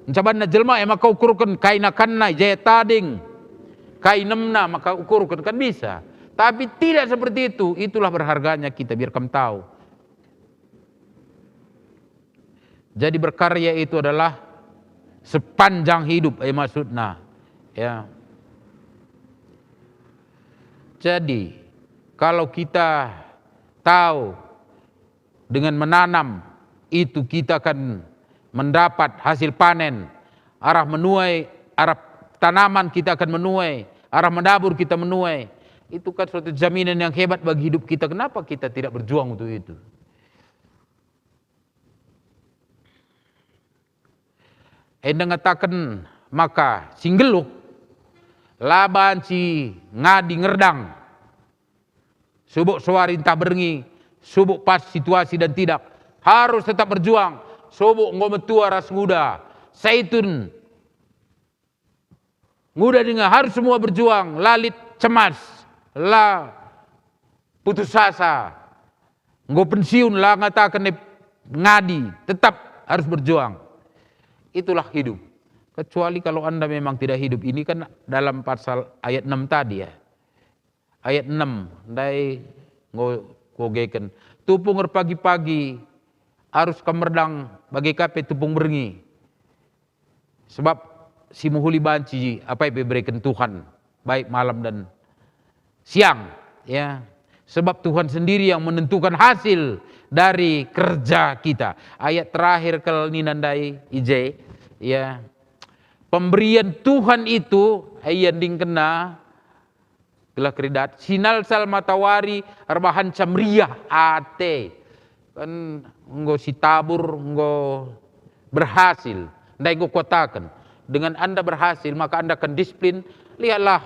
Enca banna jelma e maka ukurken kai nakanna, i ja ia tading, kai nemna maka ukurken, kan bisa. Tapi tidak seperti itu, itulah berharganya kita, biar kam tahu. Jadi berkarya itu adalah sepanjang hidup, eh, maksudna, ya. Jadi kalau kita tahu dengan menanam itu kita akan mendapat hasil panen, arah menuai, arah tanaman kita akan menuai, arah menabur kita menuai. Itu kan suatu jaminan yang hebat bagi hidup kita. Kenapa kita tidak berjuang untuk itu? Enda ngataken maka si nggeluh la banci ngadi ngerdang, subuk sowari ntah berngi, subuk pas situasi dan tidak, harus tetap berjuang, subuk enggo metua ras nguda, saitun nguda denga, harus semua berjuang, la lit cemas, la putus asa. Enggo pensiun, la ngataken e ngadi, tetap harus berjuang. Itulah hidup. Kecuali kalau Anda memang tidak hidup, ini kan dalam pasal ayat enam tadi ya. Ayat enam, ndai enggo kuogeken. Tupung erpagi-pagi, arus kam merdang bage ka pe tupung berngi. Sebab si mehuli banci apai pe ibereken Tuhan, baik malam dan siang, ya. Sebab Tuhan sendiri yang menentukan hasil dari kerja kita. Ayat terakhir kal nina ndai i je, ya. Pemberian Tuhan itu, eh, iendingkenna gelah keridat, sinalsal matawari erbahanca meriah ate. Kan enggo sitabur, enggo berhasil. Ndai enggo kuataken, dengan Anda berhasil, maka Anda akan disiplin. Lihatlah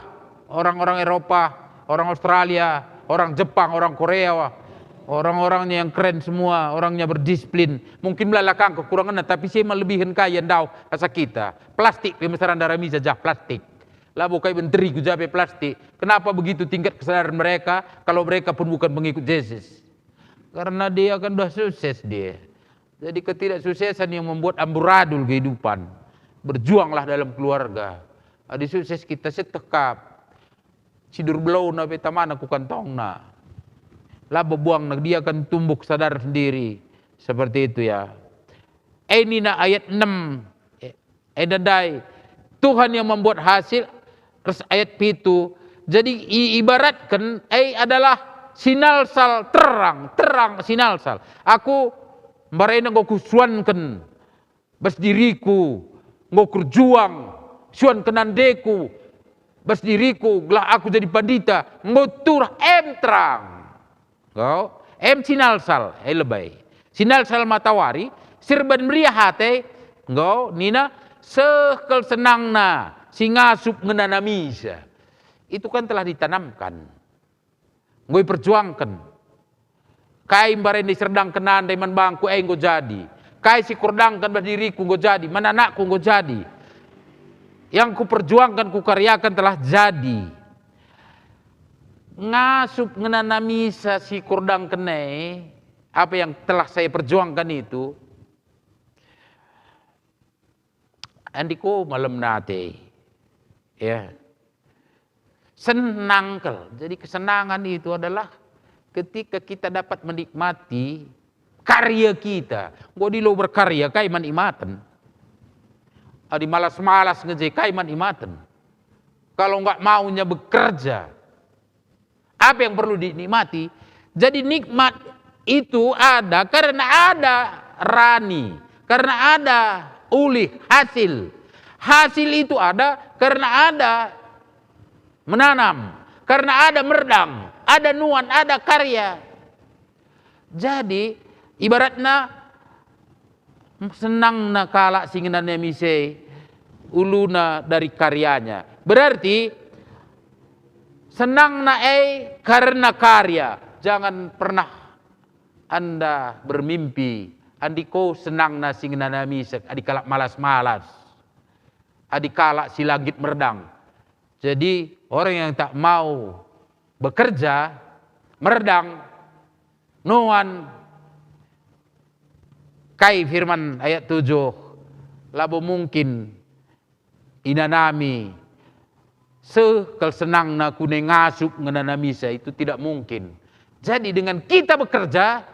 orang-orang Eropa, orang Australia, orang Jepang, orang Korea, orang-orangnya yang keren semua, orangnya berdisiplin. Mungkin melala kang kekurangannya, tapi si melebihin kaya ndauh asa kita. Plastik pe mesara ndarami saja plastik. Labo kai menteri ku ja pe plastik. Kenapa begitu tingkat kesadaran mereka kalau mereka pun bukan pengikut Jesus? Karena dia kan udah sukses dia. Jadi ketidaksuksesan yang membuat amburadul kehidupan. Berjuanglah dalam keluarga. Adi sukses kita setekap. Sidur belona pe tamana ku kantongna. Labo buangna, dia akan tumbuh kesadaran sendiri. Seperti itu ya. Eh, nina ayat enam. Enda ndai, Tuhan yang membuat hasil, ras ayat pitu. Jadi i-, ibaratken, e adalah sinalsal terang, terang sinalsal. Aku mbarenda enggo kusuanken bas diriku, enggo kurjuang, suanken andeku bas diriku, gelah aku jadi pandita, enggo turah em terang. Enggo, em sinalsal, e lebe. Sinalsal matawari, si erbahan meriah ate, enggo, nina, seh kal senangna, si ngasup ngenanamisa. Itu kan telah ditanamkan. Enggo iperjuangken. Kai mbarenda iserdangken ande man bangku, e enggo jadi. Kai si kurdangken bas diriku enggo jadi, man anakku enggo jadi. Yang kuperjuangken, kukaryaken telah jadi. Ngasup ngenanamisa si kurdangken e, apa yang telah saya perjuangkan itu, andiko malem nate. Ya. Senang kal. Jadi kesenangan itu adalah ketika kita dapat menikmati karya kita. Enggo dilo berkarya, kai man imaten? Adi malas-malas nge je, kai man imaten? Kalau nggak maunya bekerja, apa yang perlu dinikmati? Jadi nikmat itu ada karena ada rani, karena ada ulih, hasil. Hasil itu ada karena ada menanam, karena ada merdang, ada nuan, ada karya. Jadi, ibaratna senangna kalak si ngenanami ise uluna dari karyanya. Berarti, senangna e karena karya. Jangan pernah Anda bermimpi, andiko senangna si ngenanami ise, adi kalak malas-malas, adi kalak si la nggit merdang. Jadi, orang yang tak mau bekerja, merdang, nuan, kai firman ayat tujuh, labo mungkin inanami, seh kal senangna kune ngasup ngenanamisa, itu tidak mungkin. Jadi, dengan kita bekerja,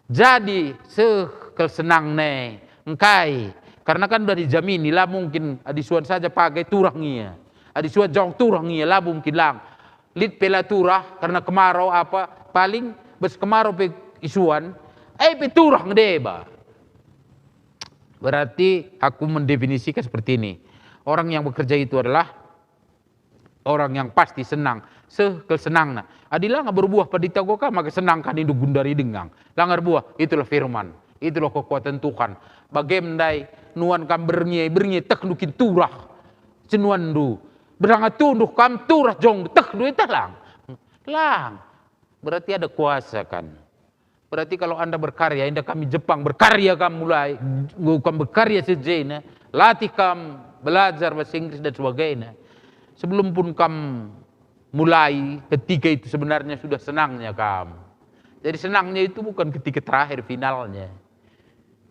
jadi seh kal senangna e. Engkai? Karena kan udah dijamini, la mungkin adi suan saja pagai turah nge ia. Adi suan jawang turah nge ia, la mungkin lang. Lit pe la turah karena kemarau apa, paling bas kemarau pe isuan, e pe turah nge deba. Berarti aku mendefinisikan seperti ini. Orang yang bekerja itu adalah orang yang pasti senang, seh kal senangna. Adi langa berbuah pandita enggo ka maka senang ka nindu gundari dengang. Langa erbuah, itulah firman, itulah kekuatan Tuhan. Bage ndai nuan kam berngi, berngi tehndu kin turah. Cenuanndu. Bedanga tunduh kam turah jong tehndu itah lang. Lang. Berarti ada kuasa kan. Berarti kalau Anda berkarya, enda kami Jepang, berkarya kam mulai, enggo kam berkarya sejena, latih kam belajar bahasa Inggris dan sebagainya. Sebelum pun kam mulai, ketika itu sebenarnya sudah senangnya kam. Jadi senangnya itu bukan ketika terakhir finalnya,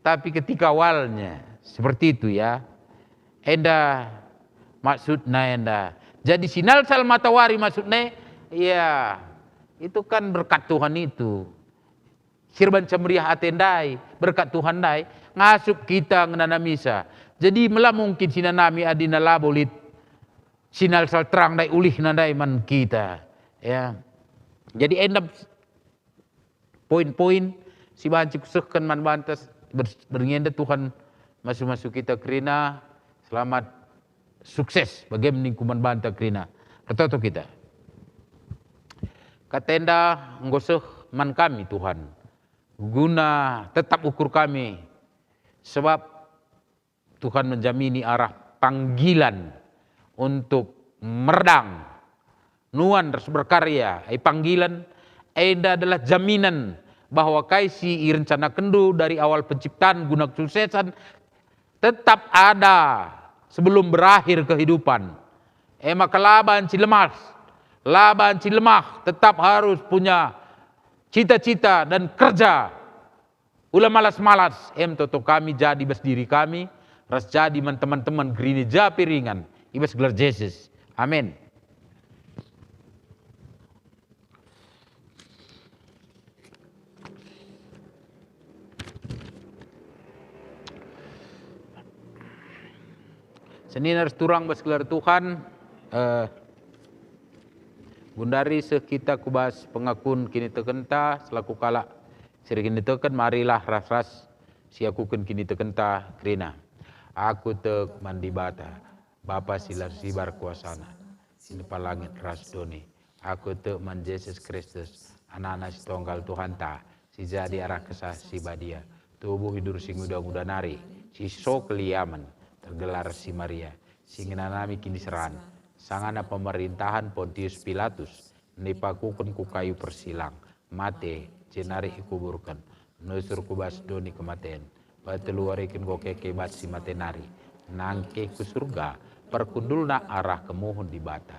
tapi ketika awalnya. Seperti itu ya. Enda maksudna enda. Jadi sinalsal matawari maksudna, ya, itu kan berkat Tuhan itu. Si erbanca meriah ate ndai, berkat Tuhan ndai, ngasup kita ngenanamisa. Jadi mela mungkin sinanami adina labo lit sinalsal terang ndai ulihna ndai man kita. Ya. Jadi enda poin-poin si banci kusehken man banta, ber-, berngi enda Tuhan masu-masu kita kerina. Selamat, sukses bage ningku man banta kerina. Ertoto kita. Kata enda enggo seh man kami, Tuhan, guna tetap ukur kami, sebab Tuhan menjamini arah panggilan untuk merdang, nuan ras berkarya. Ai panggilan enda adalah jaminan bahwa kai si irencanakenndu dari awal penciptan guna kesuksesan tetap ada sebelum berakhir kehidupan. E maka la banci lemas, la banci lemah, tetap harus punya cita-cita dan kerja. Ula malas-malas, em toto kami jadi bas diri kami, ras jadi man teman-teman gereja pe ringan, i bas gelar Jesus. Amin. Senina ras turang bas gelar Tuhan, eh, gundari seh kita ku bas pengakun kinitekenta selaku kalak si erkiniteken, marilah ras-ras siakuken kinitekenta kerina. Aku tek man Dibata, Bapa si la sibar kuasana, si nepa langit ras doni. Aku tek man Jesus Kristus, Anana si tonggal Tuhanta, si jadi arah Kesah Si Badia, tubuh idur si nguda-nguda nari, si sokeliamen, tergelar si Maria, si ngenanami kiniseran, sangana pemerintahan Pontius Pilatus, nipakuken ku kayu persilang, mate, jenari ikuburken, nusur ku bas doni kematen. Patelu wari kin enggo keke bas si mate nari, nangkih ku surga, perkundulna arah kemuhen Dibata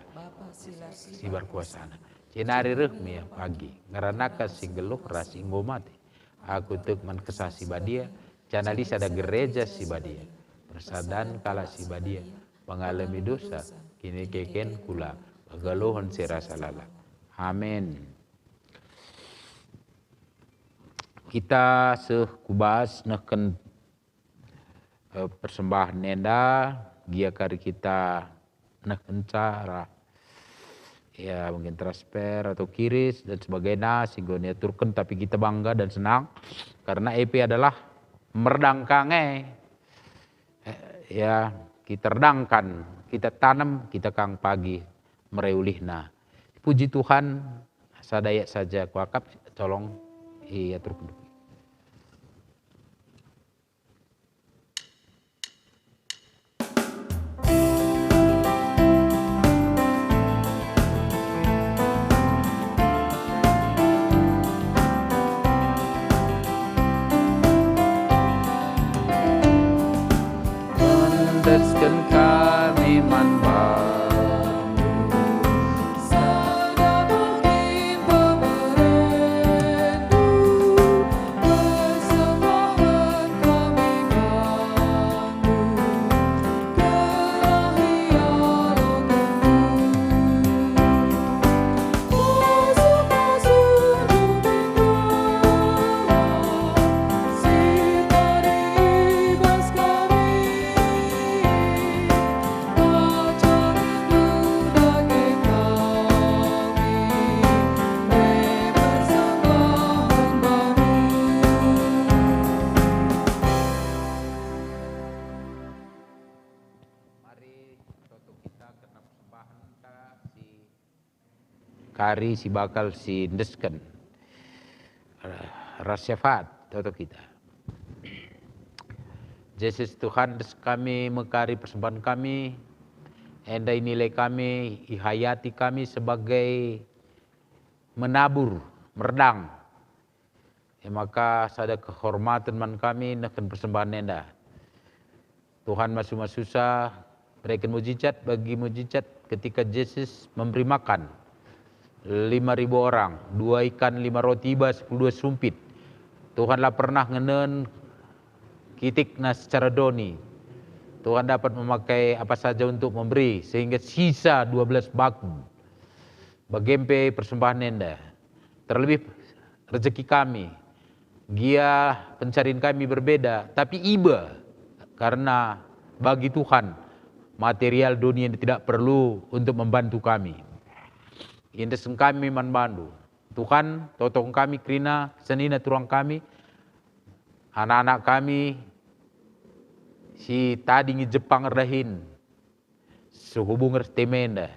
si berkuasana. Jenari reh me ia pagi, ngeranaken si nggeluh ras si enggo mate. Aku tek man Kesah Si Badia, janah lit sada gereja si badia, persadan kalak si badia, pengalemi dosa, kinikeken kula, kegeluhen si rasa lalap. Amin. Kita seh ku bas nehken, eh, persembahen enda, gia kari kita nehken cara, ya, mungkin transfer atau kiris dan sebagainya, si enggo niaturken, tapi kita bangga dan senang karena E P adalah merdangka nge. Eh, ya, kita erdangkan, kita tanam, kita kang pagi mere ulihna. Puji Tuhan, sada ayat saja kuakap, tolong iaturken. Endesken kami man Bapa. Mari toto kita kerna persembahen ta si kari si bakal si endesken, eh, ras syafaat toto kita. Jesus Tuhan, endesken kami me kari persembahen kami, enda inilai kami, ihayati kami sebagai menabur, merdang. E maka sada kehormaten man kami nehken persembahen enda. Tuhan masu-masusa, bereken mujizat bagi mujizat ketika Jesus memberi makan. lima ribu orang, dua ikan, lima roti, ibas sepuluh dua sumpit. Tuhan la pernah ngenen kitikna secara doni. Tuhan dapat memakai apa saja untuk memberi, sehingga sisa dua belas bakul. Bage pe persembahen enda. Terlebih rezeki kami. Gia pencarian kami berbeda, tapi iba, karena bagi Tuhan, material doni enda tidak perlu untuk membantu kami. Iendesken kami man bandu. Tuhan, totong kami kerina senina turang kami, anak-anak kami si tading i Jepang erdahin, sehubung ras temenda.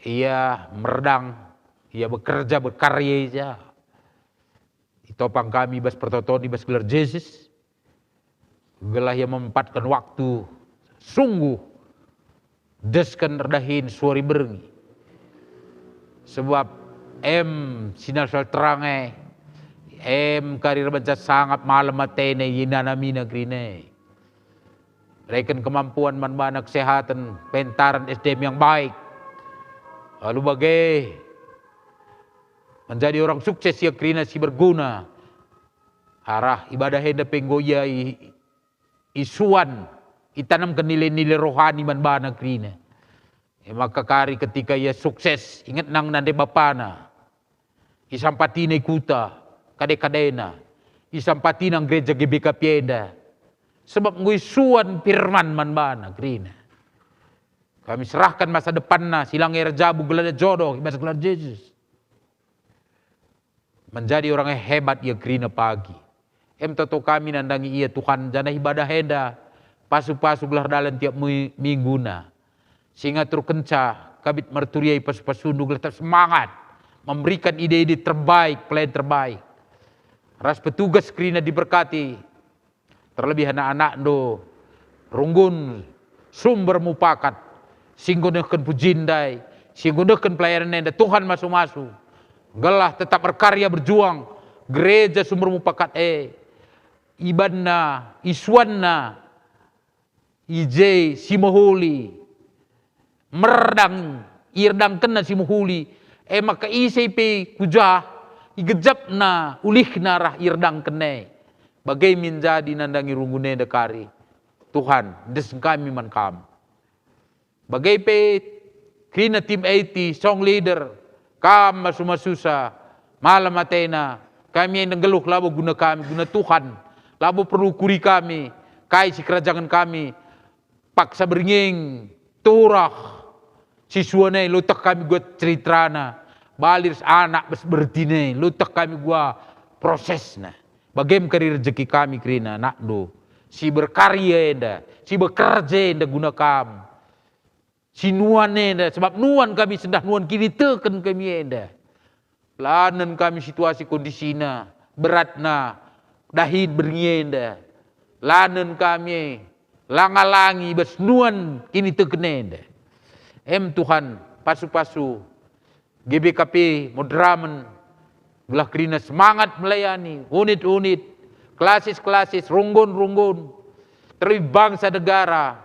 Ia merdang, ia bekerja, berkarya i ja. Itopang kami bas pertoton i bas gelar Jesus, gelah ia mempatken waktu sungguh desken erdahin suari berngi. Sebab em sinalsal terang e, em kari erbanca sangap malem atena inanamina kerina e. Reken kemampuan man bana kesehatan, pentaran S D M yang baik. Lalu bage menjadi orang sukses ia kerina si berguna. Arah ibadah enda pe enggo ia i, isuan, itanamken nilai-nilai rohani man bana kerina. E maka kari ketika ia sukses, ingetna nande bapana. Isampatina i kuta, kade-kadena. Isampatina gereja G B K P enda. Sebab enggo isuan firman man bana kerina. Kami serahkan masa depanna, si langa erjabu gelarna jodoh, i bas gelar Jesus. Menjadi orang yang hebat ia kerina pagi. Em toto kami nandangi ia Tuhan, janah ibadah enda pasu-pasu gelah dalan tiap mi-, mingguna. Si ngaturkenca kabit marturia i pasu-pasundu gelah tetap semangat memberikan ide-ide terbaik, pelayan terbaik. Ras petugas kerina diberkati, terlebih anak-anakndu, runggun sumber mupakat, si enggo nehken pujin ndai, si enggo nehken pelayanan enda, Tuhan masu-masu, gelah tetap berkarya berjuang gereja sumber mupakat e, ibanna, isuanna, i je si mehuli, merdang, ierdangkenna si mehuli, e maka ise pe ku jah, igejapna ulihna rah ierdangken e. Bage min jadi nandangi runggun enda kari. Tuhan, endesken kami man Kam. Bage pe kerina tim A T, song leader, kam masu-masusa, malem atena, kami enda nggeluh labo guna kami, guna Tuhan, labo perlu kuri kami, kai si kerajangen kami, paksa beringing, turah, si suan e luteh kami buat ceriterana, bali ras anak bas bertina e luteh kami gua prosesna. Bagem kari rejeki kami kerina anakndu, si berkarya enda, si bekerja enda guna kam, si nuan enda, sebab nuan kami sendah nuan kiniteken kami enda. Lanen kami situasi kondisina, beratna, dahin berngi enda. Lanen kami, langa-langi bas nuan kiniteken enda. Em Tuhan, pasu-pasu G B K P Moderamen, gelah kerina semangat melayani, unit-unit, klasis-klasis, runggun-runggun, terlebih bangsa negara,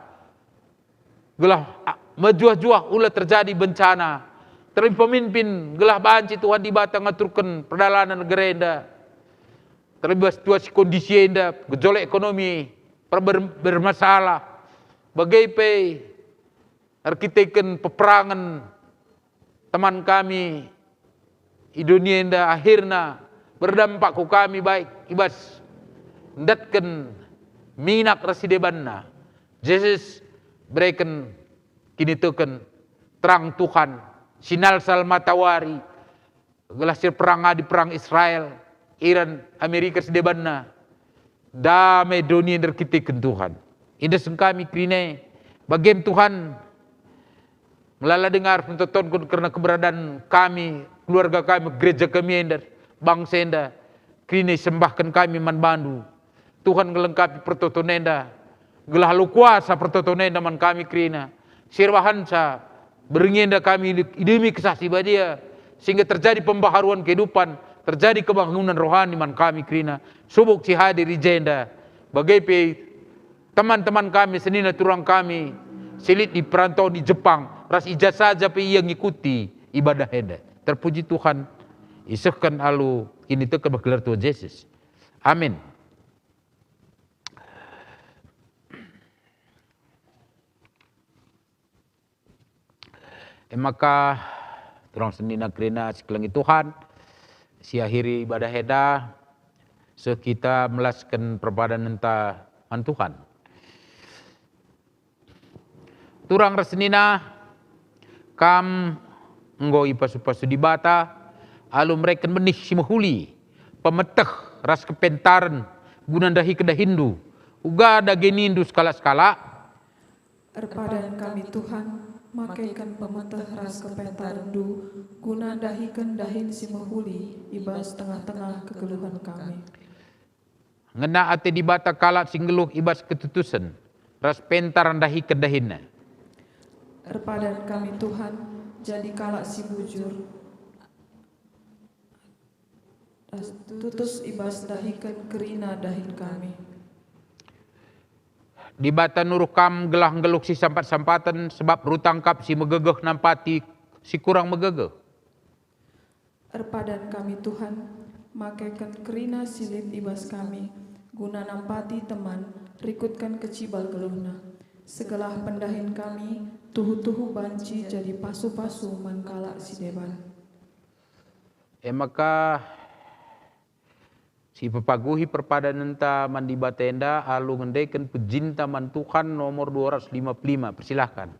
gelah, a, mejuah-juah ula terjadi bencana, terlebih pemimpin, gelah banci Tuhan Dibata ngaturken perdalanen negara enda, terlebih situasi kondisi enda, gejolak ekonomi, per-, ber-, bermasalah, bage pe erkiteken peperangen teman kami i dunia enda akhirna berdampak ku kami baik i bas ndatken minak ras si debanna. Jesus bereken kiniteken terang Tuhan, sinalsal matawari, gelah si erperang ngadi perang Israel, Iran, Amerika si debanna. Dame doni enda erkiteken Tuhan. Iendesken kami kerina e. Bagem Tuhan, melala denga arus ntotonken kerna keberadaan kami, keluarga kami, gereja kami enda, bangsa enda. Kerina isembahken kami man bandu. Tuhan ngelengkapi pertoton enda, gelah alu kuasa pertoton enda man kami kerina. Si erbahanca berngi enda kami idemi Kesah Si Badia, sehingga terjadi pembaharuan kehidupan, terjadi kebangunan rohani man kami kerina. Subuk si hadir i jenda, bage pe teman-teman kami, senina turang kami, si lit i perantauan i Jepang, ras i ja saja pe ia ngikuti ibadah enda. Terpuji Tuhan, isehken alu kiniteken gelar Tuhan Jesus. Amin. E maka, turang senina kerina si kelengi Tuhan, si akhiri ibadah enda, seh kita melasken perpadanenta man Tuhan. Turang ras senina, kam enggo ipasu-pasu Dibata alu mereken benih si mehuli, pemeteh ras kepentaren guna ndahiken dahinndu, uga dage nindu sekalak-sekalak, "Erpadan kami, Tuhan, makeken pemeteh ras kepentarenndu guna ndahiken dahin si mehuli i bas tengah-tengah kegeluhen kami." Ngena ate Dibata kalak si nggeluh i bas ketutusen, ras pentar ndahiken dahinna. Erpadan kami, Tuhan, jadi kalak si bujur, ras tutus i bas ndahiken kerina dahin kami. Dibata nuruh kam gelah nggeluh si sampat-sampaten, sebab rutang kap si megegeh nampati si kurang megegeh. Erpadan kami, Tuhan, makeken kerina si lit i bas kami, guna nampati teman, rikutken kecibal geluhna. Segelah pendahin kami tuhu-tuhu banci jadi pasu-pasu man kalak si deban. E maka, sipepaguhi perpadanenta man Dibata enda alu ngendeken pejinta man Tuhan nomor dua ratus lima puluh lima. Persilahkan.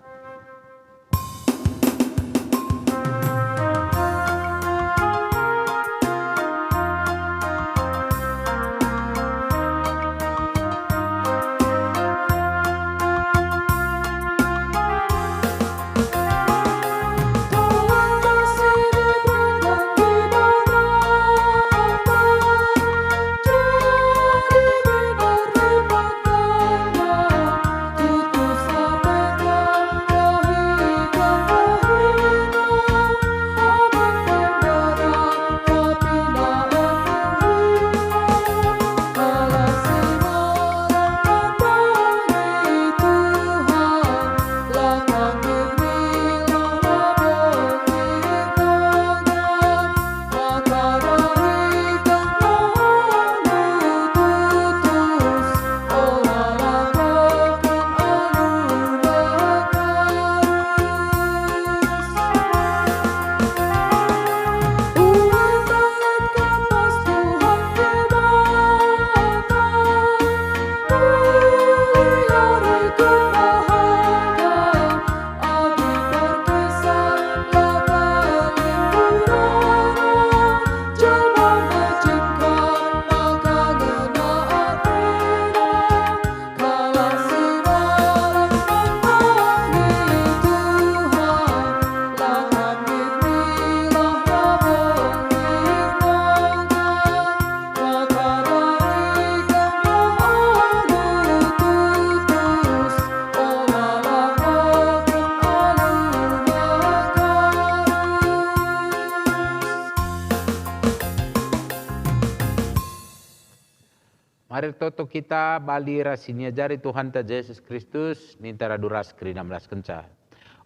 Mari ertoto kita bali ras si niajari Tuhanta Jesus Kristus, ninta radu ras kerina melaskenca.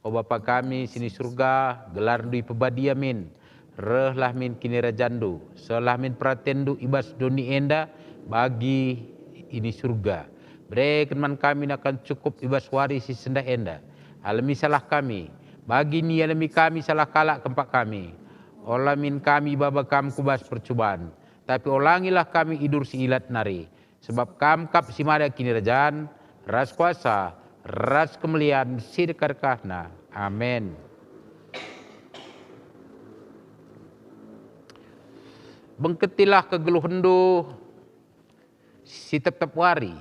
O Bapa kami si ni Surga, gelarNdu ipebadia min, rehlah min kinirajanNdu, sehlah min peratenNdu i bas doni enda bagi i ni Surga. Bereken man kami nakan cukup i bas wari si sendah enda. Alemi salah kami, bagi nialemi kami salah kalak kempak kami. Ola min kami ibaba Kam ku bas percuban, tapi olangilah kami idur si ilat nari. Sebab Kam kap si mada kinirajan, ras kuasa, ras kemelian si dekah-dekahna. Amin. Bengketilah kegeluhenndu si tep-tep wari.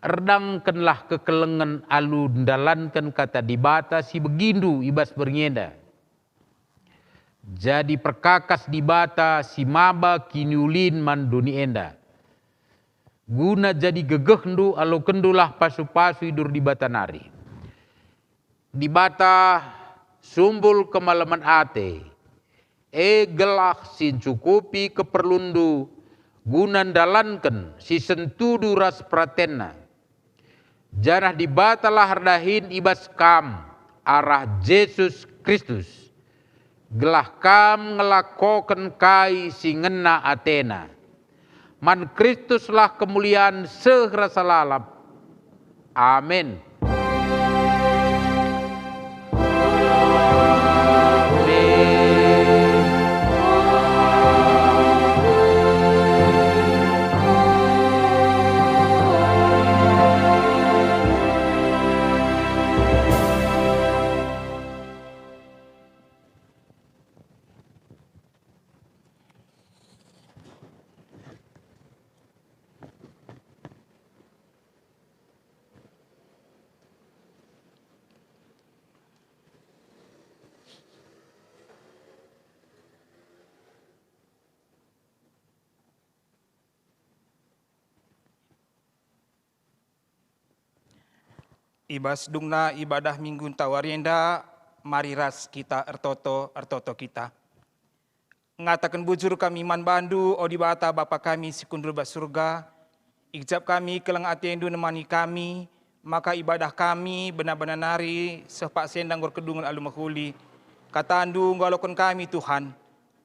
Erdangkenlah kekelengen alu ndalanken Kata Dibata si begindu i bas berngi enda. Jadi perkakas Dibata si maba kiniulin man doni enda. Guna jadi gegehndu, alokenndulah pasu-pasu idur Dibata nari. Dibata sumbul kemalemen ate, e gelah si ncukupi keperlunndu guna ndalanken si sentudu ras peratenNa. Janah Dibatalah erdahin i bas kam arah Jesus Kristus. gelah Kam ngelakoken kai si ngena ateNa. Man Kristuslah kemulian seh rasa lalap. Amin. I bas dungna ibadah Minggunta wari enda, mari ras kita ertoto, ertoto kita. Ngataken bujur kami man bandu, o Dibata, Bapa kami si kundul bas Surga, igejap kami keleng atendu nemani kami, maka ibadah kami bena-bena nari seh paksa enda enggo erkedungen alu mehuli. Katandu enggo aloken kami, Tuhan.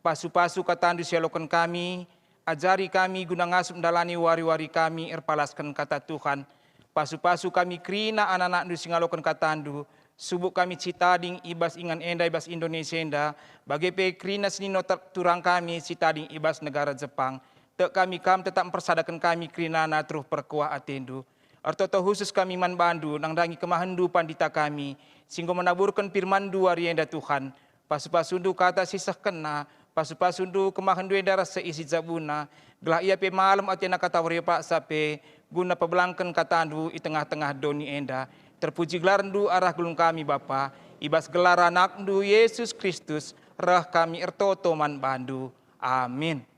Pasu-pasu katandu si aloken kami, ajari kami guna ngasup ndalani wari-wari kami erpalasken kata Tuhan. Pasu-pasu kami kerina anak-anakndu si ngaloken katandu, subuk kami citading i bas ingan enda i bas Indonesia enda, bage pe kerina senino ter-, turang kami citading i bas negara Jepang. Tek kami kam tetap mpersadaken kami kerinana teruh perkuah atendu. Ertoto khusus kami man bandu nandangi kemahenndu pandita kami, si enggo menaburken firmanndu wari enda Tuhan. Pasu-pasundu kata si sehkenna, pasu-pasundu kemahenndu enda ras seisi jabuna, gelah ia pe malem atena katawari paksa pe, guna pebelangken katandu i tengah-tengah doni enda. Terpuji gelarndu arah gelung kami, Bapa, i bas gelar anakndu, Yesus Kristus, reh kami ertoto man bandu. Amin.